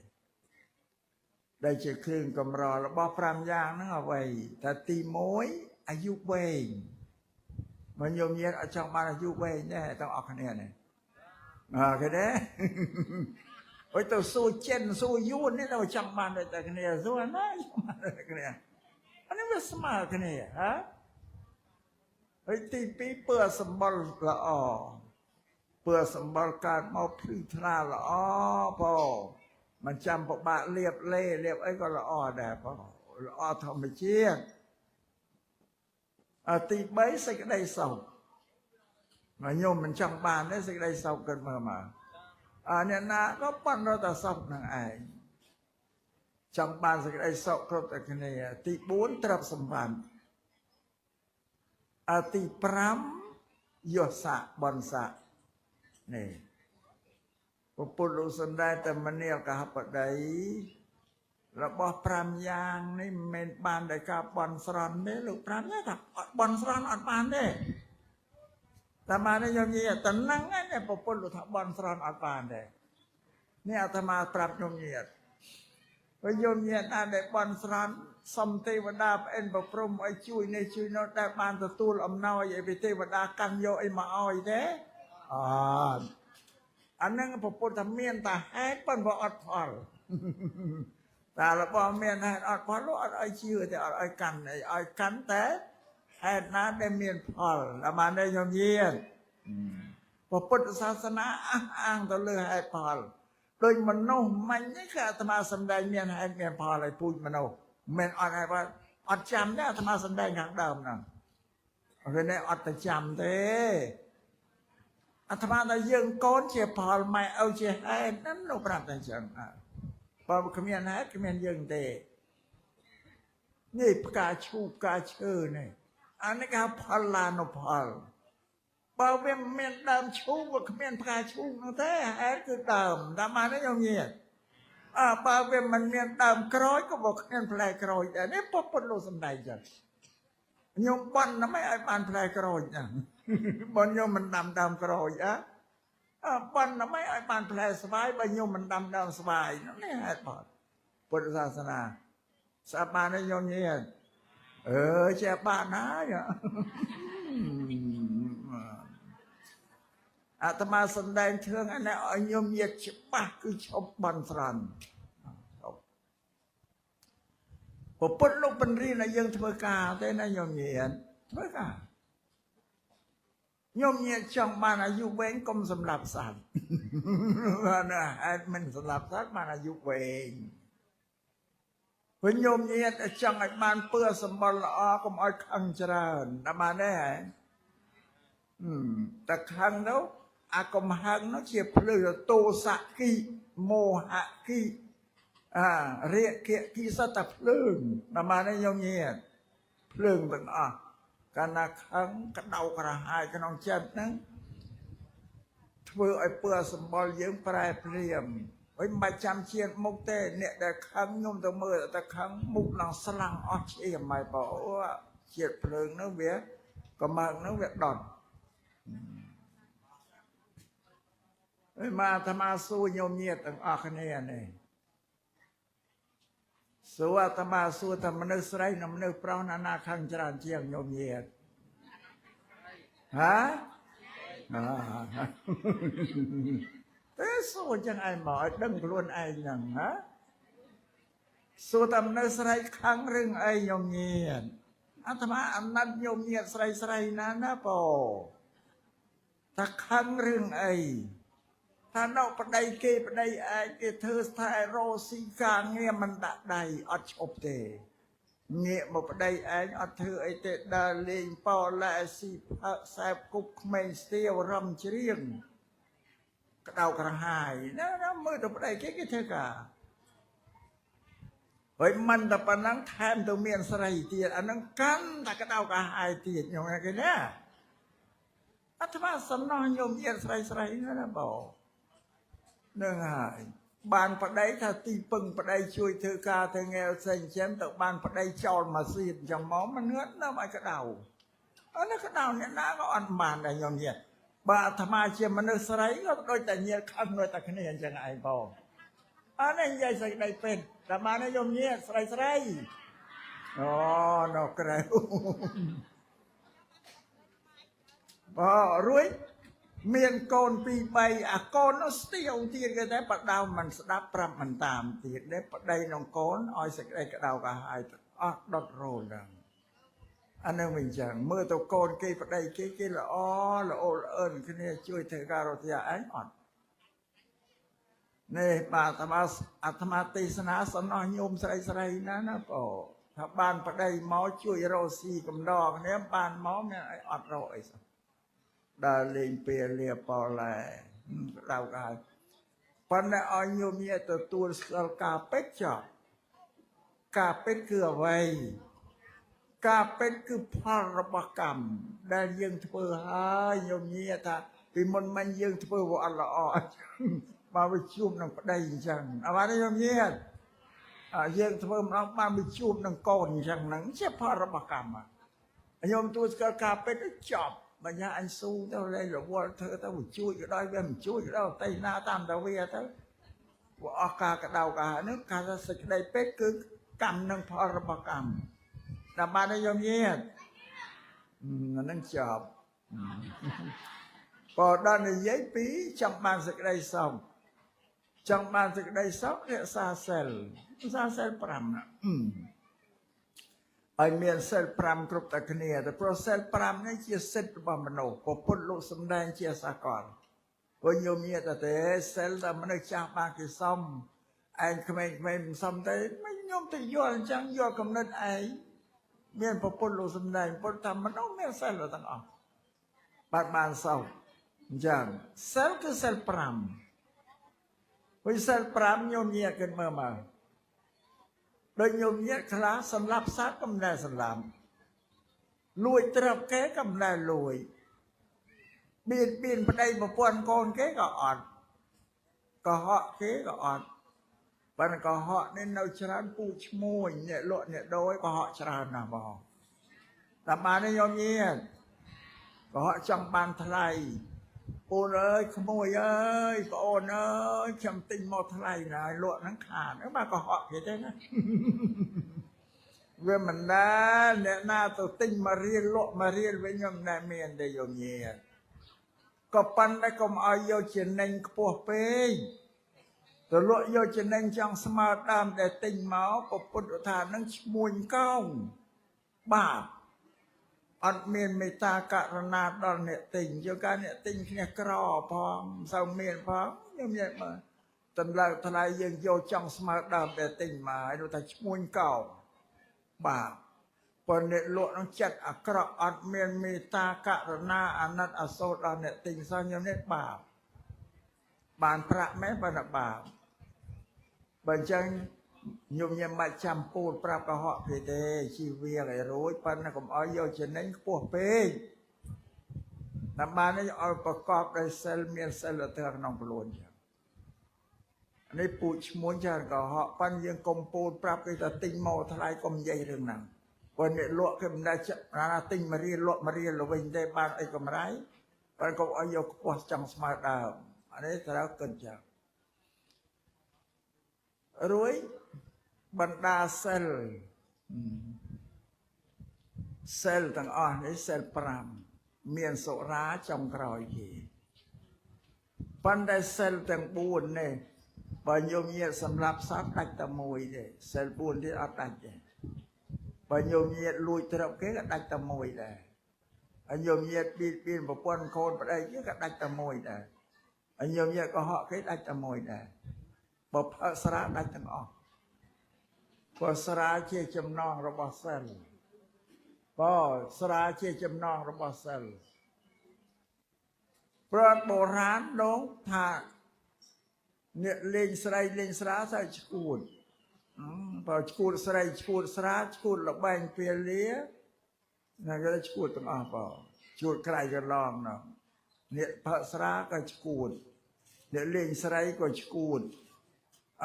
ដែលជាគ្រឿងកម្ររបស់5យ៉ាងហ្នឹងអ្វីតែទី1អាយុវែងមកញោមញាតអត់ចង់បានអាយុវែងទេទាំងអស់គ្នានេះអើគេទេអុយទៅសួរចិនសួរយួននេះទៅចង់បានដូចតែគ្នាសួរណាចង់បានដូចគ្នាអានេះវាស្មើគ្នាហ៎ហើយទី2ពើសម្បុរល្អពើសម្បុរកើតមកភ្លឺថ្លាល្អបងមិនចាំពិបាកលៀបលេលៀបអីក៏ល្អដែរបងល្អធម្មជាតិអទី3សេចក្តីសុខមកញោមមិនចង់បានទេសេចក្តីសុខគិតមើលមកអអ្នកណាក៏ប៉ុនរត់តែសុខនឹងឯងចង់បានសេចក្តីសុខគ្រប់តែគ្នាទី4ទ្រព្យសម្បត្តិអទី5យស័កបនស័កនេះពុទ្ធលោកសំដែងតែមនាលកហបតីរបស់5យ៉ាងនេះមិនមែនបានដោយការបន់ស្រន់ទេលោក5យ៉ាងថាអត់បន់ស្រន់អត់បានទេតែបានទេញោមនិយាយតែហ្នឹងឯងពុទ្ធលោកថាបន់ស្រន់អត់បានទេនេះអាត្មាប្រាប់ញោមញាតព្រោះញោមញាតណាដែលបន់ស្រន់សុំទេវតាប្អិនប្រព្រំឲ្យជួយនេះជួយនោះដែលបានទទួលអំណោយឲ្យពីទេវតាកាន់យកអីមកឲ្យទេអត់អាហ្នឹងពុទ្ធថាមានតែហេតុប៉ុន្តែអត់ផលតែរបស់មានហេតុអត់ផលលោកអត់ឲ្យជឿទេអត់ឲ្យកាន់អីឲ្យកាន់តែហេតុណាដែលមានផលតែបានទេញោមញាតពុទ្ធសាសនាអះអាងទៅលើហេតុផលដោយមនុស្សមិញនេះគឺអាត្មាសំដែងមានហេតុមានផលឲ្យពូជមនុស្សមិនអត់ហេតុផលអត់ចាំទេអាត្មាសំដែងខាងដើមហ្នឹងវានេះអត់ទៅចាំទេអាត្មាថាយើងកូនជាផលម៉ែឪជាហេតុហ្នឹងលោកប្រាប់តែអញ្ចឹងបើគ្មានហេតុគ្មានយើងទេនេះផ្កាឈូកផ្កាឈើនេះអានេះគេហៅផលឡានុផលបើវាមានដើមឈូកវាគ្មានផ្កាឈូកនោះទេហេតុគឺដើមតាមបានទេញោមញាតអើបើវាមិនមានដើមក្រូចក៏វាគ្មានផ្លែក្រូចដែរនេះពុទ្ធលោកសំដែងចឹងញោមបន់ដើម្បីឲ្យបានផ្លែក្រូចហ្នឹងបើញោមមិនដាំដើមក្រូចអើបន់ដើម្បីឲ្យបានផ្លែស្វាយបើញោមមិនដាំដើមស្វាយនោះនេះហេតុផលពុទ្ធសាសនាស្អាតបានទេញោមញាតអឺជាបានហើយអាត្មាសំដែងធឿងអានេះឲ្យញោមញាតច្បាស់គឺឈប់បន់ស្រន់ពុទ្ធលោកបង្រៀនឲ្យយើងធ្វើការទេណាញោមញាតធ្វើការញោមញាតចង់បានអាយុវែងកុំសម្លាប់សត្វណាហេតុមិនសម្លាប់សត្វបានអាយុវែងវិញញោមញាតចង់ឲ្យបានពើសម្បុរល្អកុំឲ្យខឹងច្រើនតែបានទេហ៎តែខឹងនោះអាកំហឹងនោះជាភ្លើងទោសៈគិមោហៈគិអារាគៈគិសតភ្លើងតែបានទេញោមញាតភ្លើងទាំងអស់កាលណាខឹងក្តៅក្រហាយក្នុងចិត្តហ្នឹងធ្វើឲ្យពើសម្បុរយើងប្រែភ្លាមហើយមិនបាច់ចាំជាតិមុខទេអ្នកដែលខឹងខ្ញុំទៅមើលតែខឹងមុខឡើងស្លាំងអស់ឈាមហើយបងជាតិភ្លើងនោះវាកំហើងនោះវាដុតហើយមកអាត្មាសួរញោមញាតទាំងអស់គ្នានេះសួរអាត្មាសួរថាមនុស្សស្រីនិងមនុស្សប្រុសណាណាខឹងច្រើនជាងញោមញាតហ៎ទេសួរចឹងឯងមកឲ្យដឹងខ្លួនឯងហ្នឹងហ៎សួរតែមនុស្សស្រីខឹងរឿងអីញោមញាតអាត្មាអាណិតញោមញាតស្រីស្រីណាណាបងថាខឹងរឿងអីថានៅប្តីគេប្តីឯងគេធ្វើស្ថែរោស៊ីការងារមិនដាក់ដៃអត់ឈប់ទេងាកមកប្តីឯងអត់ធ្វើអីទេដើរលេងប៉ឡែស៊ីផឹកសែបគប់ក្មេងស្ទាវរំច្រៀងក្តៅក្រហាយណាណាមើលទៅប្តីគេគេធ្វើការហើយមិនតែប៉ុណ្ណឹងថែមទៅមានស្រីទៀតអាហ្នឹងកាន់តែក្តៅក្រហាយទៀតញោមគេណាអាត្មាសំណោះញោមញាតស្រីស្រីណាបងនឹងហើយបានប្តីថាទីពឹងប្តីជួយធ្វើការធ្វើងារផ្សេងចឹងទៅបានប្តីចោលមកសៀតចឹងមកមិនងឿនណាស់ឲ្យក្តៅអានេះក្តៅអ្នកណាក៏អត់បានដែរញោមញាតបើអាត្មាជាមនុស្សស្រីក៏ដូចតែញាតខឹងដូចតែគ្នាអញ្ចឹងឯងបង អត់នេះនិយាយសេចក្តីពិតតែបានញោមញាតស្រីស្រីអូនៅក្រៅបើរួចមានកូន2 3អាកូននោះស្ទៀវទៀតគេតែបដៅមិនស្ដាប់ប្រាប់មិនតាមទៀតទេប្តីក្នុងកូនឲ្យសេចក្តីក្តៅក្រហាយអស់ដុតរោលហ្នឹងអានឹងវិញចឹងមើលទៅកូនគេប្តីគេគេល្អល្អល្អឿនគ្នាជួយធ្វើការរត់ឯងអត់នេះបាទអាត្មាទេសនាសំណោះញោមស្រីស្រីណាណាបងថាបានប្តីមកជួយរកស៊ីកំដរគ្នាបានមកមានអីអត់រកអីសោះដើរលេងពេលលាប៉ឡែក្តៅក្រហាយប៉ុន្តែឲ្យញោមញាទទួលស្គាល់ការពិតចោះការពិតគឺអ្វីការពិតគឺផលរបស់កម្មដែលយើងធ្វើហើយញោមញាថាពីមុនមិញយើងធ្វើវាអត់ល្អបើវាជួបនឹងប្តីអញ្ចឹងអត់ទេញោមញាយើងធ្វើម្ដងបានវាជួបនឹងកូនអញ្ចឹងហ្នឹងជាផលរបស់កម្មញោមទទួលស្គាល់ការពិតចប់បញ្ញាអញស៊ូទៅលេងរវល់ធ្វើទៅវាជួយក៏ដោយវាមិនជួយក៏ដោយតែណាតាមតែវាទៅវាអស់ការក្តៅក្រហាយហ្នឹងការថាសេចក្តីពិតគឺកម្មនិងផលរបស់កម្មតែបានទេញោមញាតហ្នឹងចប់បើដល់និយាយពីចង់បានសេចក្តីសុខចង់បានសេចក្តីសុខរក្សាសិលរក្សាសិល5ណាឲ្យមានសិល5គ្រប់តែគ្នាតែព្រោះសិល5នេះជាសិទ្ធិរបស់មនុស្សពុទ្ធលោកសំដែងជាសកលព្រោះញោមញាតតែសិលតែមនុស្សចាស់បានគេសុំឯងក្មេងៗមិនសុំទេមិនញោមទៅយល់អញ្ចឹងយល់កំណត់ឯងមានពុទ្ធលោកសំដែងពុទ្ធថាមនុស្សមានសិលទាំងអស់បាទបានសុខអញ្ចឹងសិលគឺសិល5ព្រោះសិល5ញោមញាតគិតមើលមកដូចញោមញាតខ្លះសម្លាប់សត្វក៏មិនដែលសម្លាប់លួចទ្រព្យគេក៏មិនដែលលួចបៀតបៀនប្តីប្រពន្ធកូនគេក៏អត់កុហកគេក៏អត់ប៉ុន្តែកុហកនេះនៅច្រើនពូឈ្មួញអ្នកលក់អ្នកដូរកុហកច្រើនណាស់បងតែបានទេញោមញាតកុហកចង់បានថ្លៃពូនអើយក្មួយអើយប្អូនអើយខ្ញុំទិញមកថ្លៃណាលក់ហ្នឹងខាតបាទកុហកគេទេណាវាមិនដែលអ្នកណាទៅទិញមករៀលលក់មករៀលវិញខ្ញុំមិនដែលមានទេញោមញាតក៏ប៉ុន្តែកុំឲ្យយកចំណេញខ្ពស់ពេកទៅលក់យកចំណេញចង់ស្មើដើមដែលទិញមកពុទ្ធថានឹងឈ្មួញកោងបាបអត់មានមេត្តាករុណាដល់អ្នកទិញយកការអ្នកទិញគ្នាក្រផងមិនសូវមានផងខ្ញុំនិយាយមើលតម្លើថ្លៃយើងយកចង់ស្មើដើមដែលទិញមកហើយនោះថាឈ្មួញកោងបាបប៉ុន្តែអ្នកលក់នឹងចិត្តអាក្រក់អត់មានមេត្តាករុណាអាណិតអាសូរដល់អ្នកទិញសោះខ្ញុំនេះបាបបានប្រាក់មែនប៉ុន្តែបាបបើអញ្ចឹងញោមញ៉ាំបាច់ចាំពូលប្រាប់កុហកគេទេជីវៀងឲ្យរួចប៉ុន្តែកុំឲ្យយកចំណេញខ្ពស់ពេកតាមបាននេះឲ្យប្រកបដោយសិលមានសិលធម៌ក្នុងខ្លួនចឹងនេះពូជឈ្មួញច្រើនកុហកប៉ុន្តែយើងកុំពូលប្រាប់គេថាទិញមកថ្លៃកុំនិយាយរឿងហ្នឹងព្រោះអ្នកលក់គេមិនដែលណាទិញមករៀលលក់មករៀលទៅវិញទេបានអីកម្រៃប៉ុន្តែកុំឲ្យយកខ្ពស់ចង់ស្មើដើមអានេះត្រូវគិតចឹងរួចបណ្ដាសិលសិលទាំងអស់នេះសិល5មានសុរាចុងក្រោយគេប៉ុន្តែសិលទាំង4នេះបើញោមញាតសម្រាប់សត្វដាច់តែមួយទេសិល4ទៀតអត់ដាច់ទេបើញោមញាតលួចទ្រព្យគេក៏ដាច់តែមួយដែរហើយញោមញាតបៀតបៀនប្រពន្ធកូនប្តីគេក៏ដាច់តែមួយដែរហើយញោមញាតកុហកគេដាច់តែមួយដែរបើផឹកស្រាដាច់ទាំងអស់ព្រោះស្រាជាចំណងរបស់សិលបើស្រាជាចំណងរបស់សិលព្រោះបុរាណលោកថាអ្នកលេងស្រីលេងស្រាស្អីឈួតបើឈួតស្រីឈួតស្រាឈួតលបែងពាលាណាគេឈួតទាំងអស់បើឈួតក្រៃកន្លងនោះអ្នកផឹកស្រាក៏ឈួតអ្នកលេងស្រីក៏ឈួត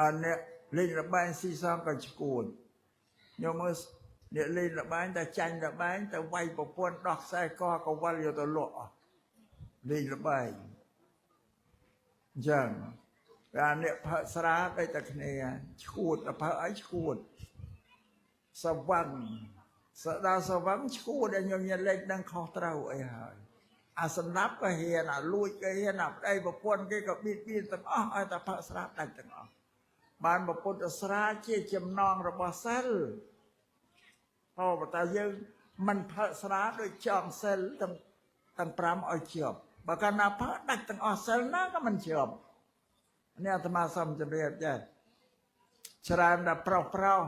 អអ្នកលេងលបែងស៊ីសងក៏ឈួតញោមមើលអ្នកលេងលបែងតែចាញ់លបែងតែវាយប្រពន្ធដោះខ្សែកក៏វល់យកទៅលក់អស់លេងលបែងអញ្ចឹង អាអ្នកផឹកស្រាដូចតែគ្នាឈួតទៅផឹកឲ្យឈួតសវឹងសដាសវឹងឈួតឲ្យញញលេខដឹងខុសត្រូវអីហើយអាសម្រាប់ក៏ហ៊ានអាលួចក៏ហ៊ានអាប្តីប្រពន្ធគេក៏បៀតបៀនទាំងអស់ឲ្យតែផឹកស្រាដាច់ទាំងអស់បានពុទ្ធស្រាជាចំណងរបស់សិលហោតែយើងមិនផឹកស្រាដូចចងសិលទាំង5ឲ្យជាប់បើកាលណាផឹកដាច់ទាំងអស់សិលណាក៏មិនជាប់នេះអាត្មាសូមជម្រាបចេះច្រើនដល់ប្រុសប្រុស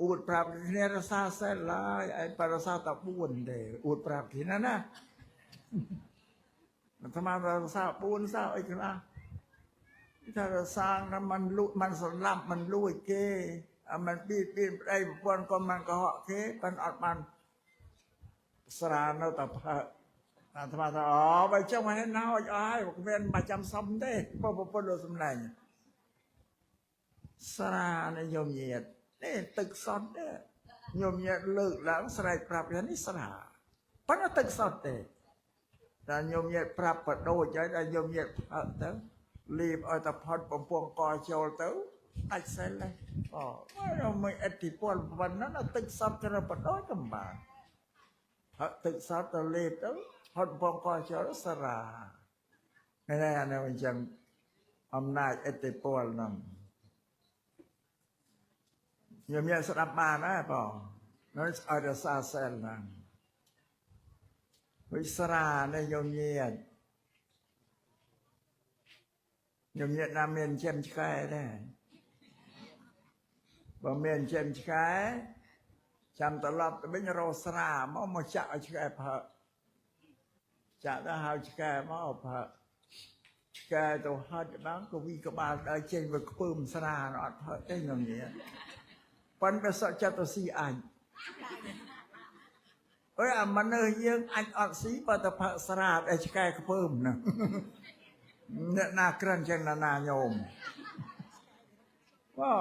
អួតប្រាប់គ្នារសាសិលឡើយឯបរសាតែ4ទេអួតប្រាប់គ្នាណាអាត្មារសា4សោអីខ្លះថារសាងមិនលួចមិនសម្លាប់មិនលួចគេមិនបៀតបៀនប្តីប្រពន្ធក៏មិនកុហកគេប៉ុន្តែអត់បានស្រានៅតែផឹកអាត្មាថាអូបើចឹងមកណោចអស់ហើយគ្មានមកចាំសុំទេប្រពន្ធលោកសំដែងស្រានេះញោមញាតនេះទឹកសុទ្ធទេញោមញាតលើកឡើងស្រែកប្រាប់ថានេះស្រាប៉ុន្តែទឹកសុទ្ធទេតែញោមញាតប្រាប់បដូចហើយដល់ញោមញាតផឹកទៅលៀបឲ្យតែផុតបំពង់កចូលទៅដាច់សិលហើយអូមិនអធិពលប៉ុណ្ណឹងទឹកសុទ្ធទៅបដូចកំបានផឹកទឹកសុទ្ធទៅលៀបទៅផុតបំពង់កចូលស្រានេះអានេះអញ្ចឹងអំណាចអធិពលហ្នឹងញោមញាតស្ដាប់បានណាបងនោះឲ្យរសាសិលហ្នឹងវិស្រានេះញោមញាតញោមញាតណាមានចិញ្ចឹមឆ្កែដែរបើមានចិញ្ចឹមឆ្កែចាំត្រឡប់ទៅវិញរកស្រាមកចាក់ឲ្យឆ្កែផឹកចាក់ទៅហៅឆ្កែមកផឹកឆ្កែទៅហត់បានក៏វីក្បាលដើរចេញវាខ្ពើមស្រាអត់ផឹកទេញោមញាតប៉ុន្តែសក់ចិត្តទៅស៊ីអញអើយអាមនុស្សយើងអាចអត់ស៊ីបើទៅផឹកស្រាដែលឆ្កែខ្ពើមហ្នឹងអ្នកណាក្រិនចឹងណាញោមបើ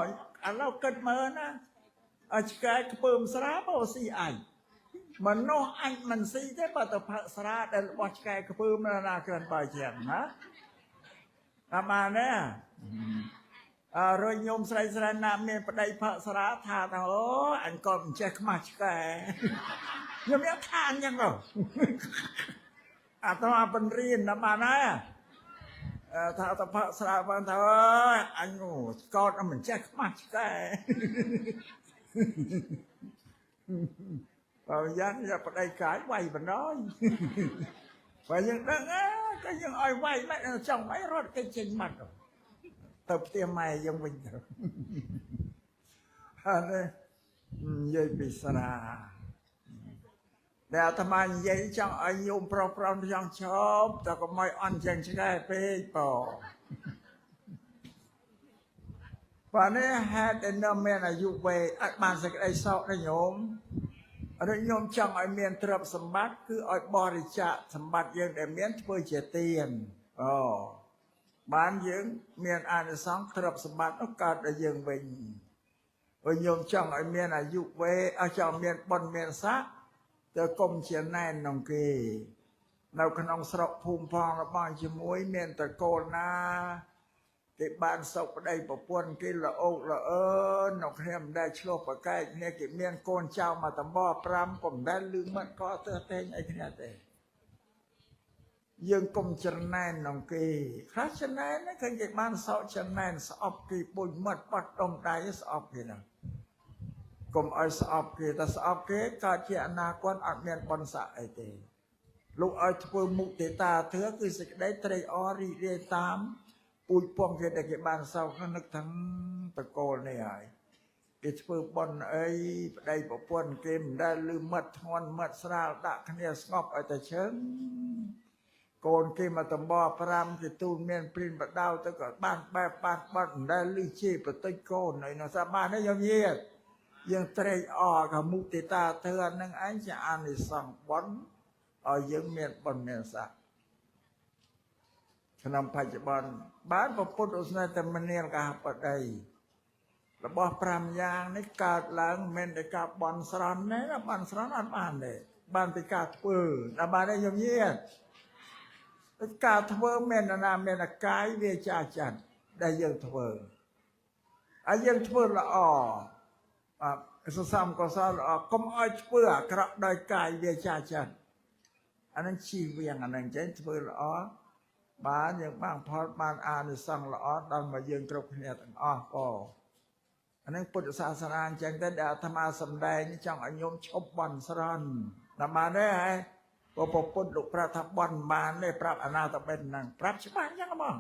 ឥឡូវគិតមើលណាឲ្យឆ្កែខ្ពើមស្រាបើស៊ីអញមនុស្សអញមិនស៊ីទេបើទៅផឹកស្រាដែលរបស់ឆ្កែខ្ពើមណាក្រិនបើជាងណាតាមបានទេអើរញោមស្រីស្រីណាមានប្តីផឹកស្រាថាថាអូអញក៏មិនចេះខ្មាស់ឆ្កែខ្ញុំយកថាអញ្ចឹងទៅអាត្មាបង្រៀនណាបានហើយថាទៅផឹកស្រាបានថាអញកោតមិនចេះខ្មាស់ឆ្កែបើយ៉ាងយកប្តីកាយវាយបណ្ដោយបើយើងដឹងក៏យើងឲ្យវាយមិនចង់អីរត់គេចេញបាត់ទៅផ្ទះម៉ែយើងវិញទៅហើយនិយាយពីស្រាដែលអាត្មានិយាយចង់ឲ្យញោមប្រុសប្រុសចង់ឈប់តែកុំឲ្យអន់ចឹងឆ្កែពេកបងបាទនេះហេតុដែលនៅមានអាយុវែងអត់បានសេចក្តីសោកទេញោមឬញោមចង់ឲ្យមានទ្រព្យសម្បត្តិគឺឲ្យបរិច្ចាគសម្បត្តិយើងដែលមានធ្វើជាទានអូបានយើងមានអានិសង្សទ្រព្យសម្បត្តិនោះកើតដល់យើងវិញព្រោះញោមចង់ឲ្យមានអាយុវែងឲ្យចង់មានបុណ្យមានស័ក្តិទៅកុំជាណែនក្នុងគេនៅក្នុងស្រុកភូមិផងរបស់ជាមួយមានតកូលណាគេបានសុខប្តីប្រពន្ធគេល្អោកល្អើនៅគ្នាមិនដែលឆ្លោះប្រកែកគ្នាគេមានកូនចៅមកតំប5ក៏មិនដែលលឺមាត់កទើតែងអីគ្នាទេយើងកុំច្រណែនក្នុងគេខ្លះច្រណែនឃើញគេបានសោកច្រណែនស្អប់គេបុញមាត់បាត់ដុំដៃស្អប់គេណាកុំឲ្យស្អប់គេតែស្អប់គេកើតជាអនាគតអត់មានបុណ្យស័ក្តិអីទេលោកឲ្យធ្វើមុទិតាធឿគឺសេចក្តីត្រេកអររីករាយតាមពូជពងគេដែលគេបានសោកនឹកទាំងតកូលនេះហើយគេធ្វើបុណ្យអីប្តីប្រពន្ធគេមិនដែលលឺមាត់ធ្ងន់មាត់ស្រាលដាក់គ្នាស្ងប់ឲ្យតែជើងកូនគេមកតំប5គេទូលមានព្រានបដៅទៅក៏បានបែបបានបាត់មិនដែលលឺជេរបតិចកូនអីនោះសាបានទេញោមញាតយើងត្រេកអរក៏មុទិតាធ្វើអានឹងឯងជាអានិសង្សបុណ្យឲ្យយើងមានបុណ្យមានស័ក្តិក្នុងបច្ចុប្បន្នបានពុទ្ធឧស្នេហ៍តែមនាលកហបតីរបស់5យ៉ាងនេះកើតឡើងមិនមែនតែការបន់ស្រន់ទេណាបន់ស្រន់អត់បានទេបានពីការធ្វើដល់បានទេញោមញាតការធ្វើមានណាមានកាយវាចាចិត្ត ដែលយើងធ្វើហើយយើងធ្វើល្អអសសំកុសលល្អកុំឲ្យធ្វើអាក្រក់ដោយកាយវាចាចិត្តអានឹងជីវៀងអានឹងចេះធ្វើល្អបានយើងបានផលបានអានិសង្សល្អដល់មកយើងគ្រប់គ្នាទាំងអស់បងអានឹងពុទ្ធសាសនាអញ្ចឹងទៅដែលអាត្មាសំដែងចង់ឲ្យញោមឈប់បន់ស្រន់តែបានទេហ៎ក៏ពពុទ្ធលោកប្រាប់ថាបន់បានទេប្រាប់អនាថបិណ្ឌហ្នឹងប្រាប់ច្បាស់អញ្ចឹងហ្មង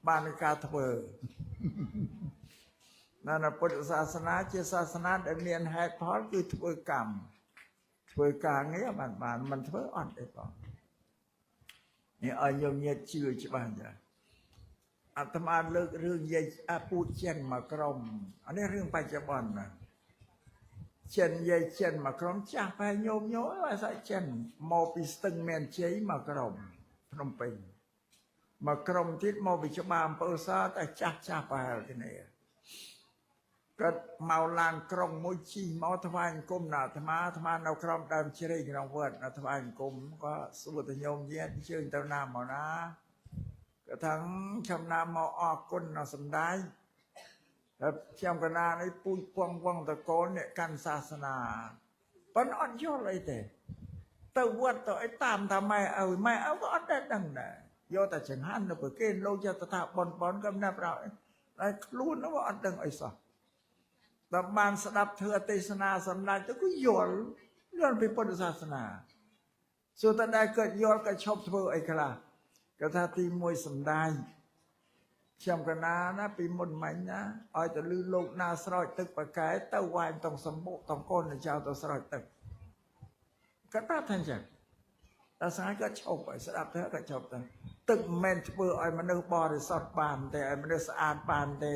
បានការធ្វើណាពុទ្ធសាសនាជាសាសនាដែលមានហេតុផលគឺធ្វើកម្មធ្វើការងារបានបានមិនធ្វើអត់ទេបងនេះឲ្យញោមញាតជឿច្បាស់ចាអាត្មាលើករឿងយាយអាពូចិនមកក្រុមអានេះរឿងបច្ចុប្បន្នណាចិនយាយចិនមកក្រុមចាស់បែញោមញោមអាសាចិនមកពីស្ទឹងមានជ័យមកក្រុមភ្នំពេញមកក្រុមទៀតមកពីច្បារអំពើសតែចាស់ចាស់ប្រហែលគ្នាគាត់មកឡានក្រុងមួយជីមកថ្វាយអង្គមណាអាត្មាអាត្មានៅក្រោមដើមជ្រៃក្នុងវត្តថ្វាយអង្គមក៏សួរទៅញោមញាតជើងទៅណាមកណាក៏ថាខ្ញុំណាមកអរគុណដល់សម្ដេចហើយខ្ញុំកណានេះពូជពងវងតកូលអ្នកកាន់សាសនាប៉ុន្តែអត់យល់អីទេទៅវត្តទៅអីតាមថាម៉ែឪម៉ែឪក៏អត់ដែរដឹងដែរយកតែចង្ហាន់ទៅប្រគេនលោកយកទៅថាបនបនក៏មិនណាប់រោតែខ្លួននោះអត់ដឹងអីសោះដល់បានស្ដាប់ធម៌ទេសនាសម្ដេចទៅគឺយល់យល់ពីពុទ្ធសាសនាសួរតើដែរកើតយល់ក៏ឈប់ធ្វើអីខ្លះក៏ថាទី1សម្ដេចខ្ញុំកណាណាពីមុនមិញណាឲ្យទៅលឺលោកណាស្រោចទឹកប្រកែទៅវ៉ែនតងសម្បុកតងកូនចៅទៅស្រោចទឹកគាត់ប្រាប់ថាអញ្ចឹងតែស្អែកគាត់ឈប់ឲ្យស្ដាប់ទៅគាត់ឈប់ទៅទឹកមិនមែនធ្វើឲ្យមនុស្សបរិសុទ្ធបានទេឲ្យមនុស្សស្អាតបានទេ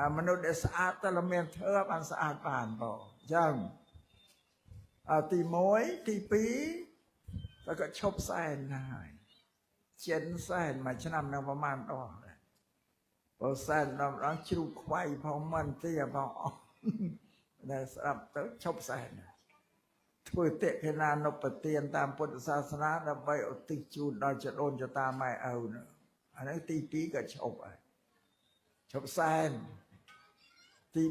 អាមនុស្សដែលស្អាតតែមានធ្វើបានស្អាតបានបងអញ្ចឹងអាទី1ទី2តែគាត់ឈប់សែនហើយចិនសែនមួយឆ្នាំនឹងប្រហែលដងដែរបើសែនដល់ម្ដងជ្រូកខ្វៃផងមិនទេផងអស់ដែលស្ដាប់ទៅឈប់សែនធ្វើតិខេណានុបទានតាមពុទ្ធសាសនាដើម្បីឧទ្ទិសជូនដល់ចដូនចតាម៉ែឪនោះអានេះទី2ក៏ឈប់ហើយឈប់សែនទី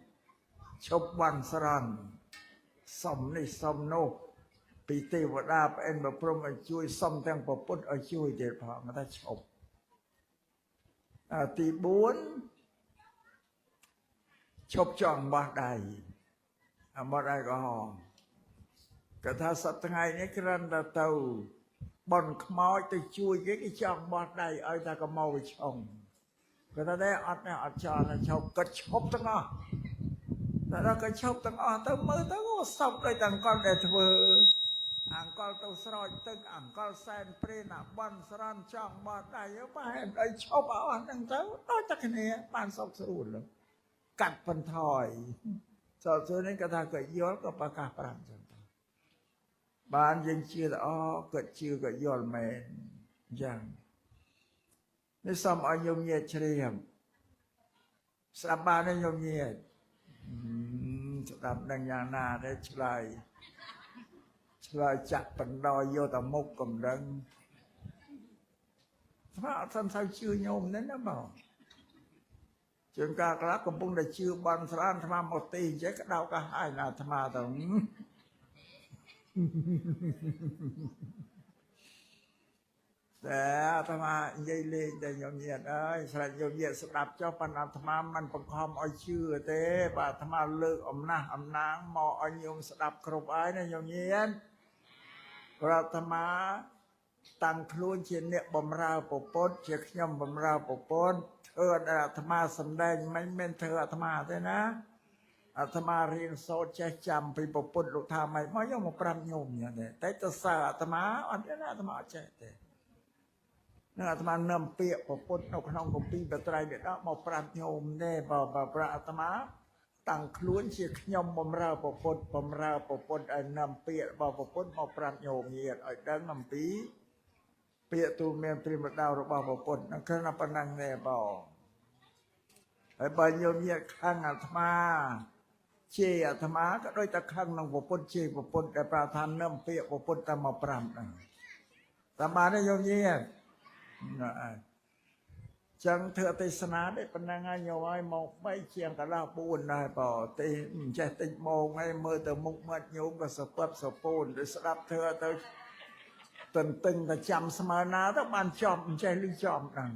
3ឈប់បន់ស្រន់សុំនេះសុំនោះពីទេវតាប្អិនប្រព្រំឲ្យជួយសុំទាំងពពុទ្ធឲ្យជួយទៀតផងថាឈប់ទី4ឈប់ចង់បោះដៃអំបោះដៃក៏ហមក៏ថាសប្តាហ៍ថ្ងៃនេះគ្រាន់តែទៅបន់ខ្មោចទៅជួយគេគេចង់បោះដៃឲ្យតែកមកវាឆុងក៏ថាដែរអត់អត់ចង់ឈប់ក៏ឈប់ទាំងអស់តែដល់ក៏ឈប់ទាំងអស់ទៅមើលទៅក៏សពដូចតែអង្គលដែលធ្វើអង្គលទៅស្រោចទឹកអង្គលសែនព្រេនអាបន់ស្រន់ចង់បោះដៃបែរអីឈប់អស់ហ្នឹងទៅដូចតែគ្នាបានសុខស្រួលកាត់បន្ថយសុខស្រួលនេះក៏ថាក៏យល់ក៏ប្រកាសប្រាប់ចឹងទៅបានយើងជឿថាអូគាត់ជឿក៏យល់មែនអញ្ចឹងនេះសូមឲ្យញោមញាតជ្រាបស្ដាប់បានទេញោមញាតស្ដាប់ដឹងយ៉ាងណាទេឆ្លើយឆ្លើយចាក់បណ្ដោយយកតែមុខកំដឹងស្មាអត់សូវជឿញោមនេះណាបងជាងការខ្លះកំពុងតែជឿបន់ស្រានអាត្មាមកទីអញ្ចឹងក្តៅកាហាយណាអាត្មាទៅតែអាត្មានិយាយលេងតែញោមញាតអើយស្រេចញោមញាតស្ដាប់ចុះប៉ុន្តែអាត្មាមិនបង្ខំឲ្យជឿទេបើអាត្មាលើកអំណះអំណាងមកឲ្យញោមស្ដាប់គ្រប់ហើយណាញោមញាតព្រោះអាត្មាតាំងខ្លួនជាអ្នកបំរើពុទ្ធជាខ្ញុំបំរើពុទ្ធធ្វើដែលអាត្មាសំដែងមិនមែនធ្វើអាត្មាទេណាអាត្មារៀនសូត្រចេះចាំពីពុទ្ធលោកថាម៉េចមកយកមកប្រាប់ញោមយ៉ាងនេះតែទៅសើអាត្មាអត់ទេណាអាត្មាអត់ចេះទេនឹងអាត្មានឹមពាក្យពុទ្ធនៅក្នុងគម្ពីរបត្រៃបិដកមកប្រាប់ញោមទេបើប្រាប់អាត្មាតាំងខ្លួនជាខ្ញុំបំរើពុទ្ធបំរើពុទ្ធឲ្យនឹមពាក្យរបស់ពុទ្ធមកប្រាប់ញោមញាតឲ្យដឹងអំពីពាក្យទូមានព្រាមដៅរបស់ពុទ្ធនឹងគ្រាន់តែប៉ុណ្ណឹងទេបងហើយបើញោមញាតខឹងអាត្មាជេរអាត្មាក៏ដូចតែខឹងនឹងពុទ្ធជេរពុទ្ធដែលប្រាថ្នានឹមពាក្យពុទ្ធតែមកប្រាប់ហ្នឹងតាមបានទេញោមញាត ចឹងធ្វើទេសនានេះប៉ុណ្ណឹងហើយញោមហើយមក3ជាងកន្លះ4ដែរបើទេមិនចេះតិចម៉ោងហើយមើលទៅមុខមាត់ញោមក៏សពឹបសពូនទៅស្ដាប់ធ្វើទៅទន្ទឹងតែចាំស្មើណាទៅបានចំមិនចេះលឺចំដឹង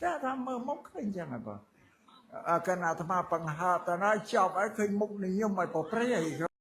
តែថាមើលមុខឃើញចឹងហើយបើអើកណ្ណាអាត្មាបង្ហើបតើណាចប់ហើយឃើញមុខនិយមឲ្យប្រព្រៃ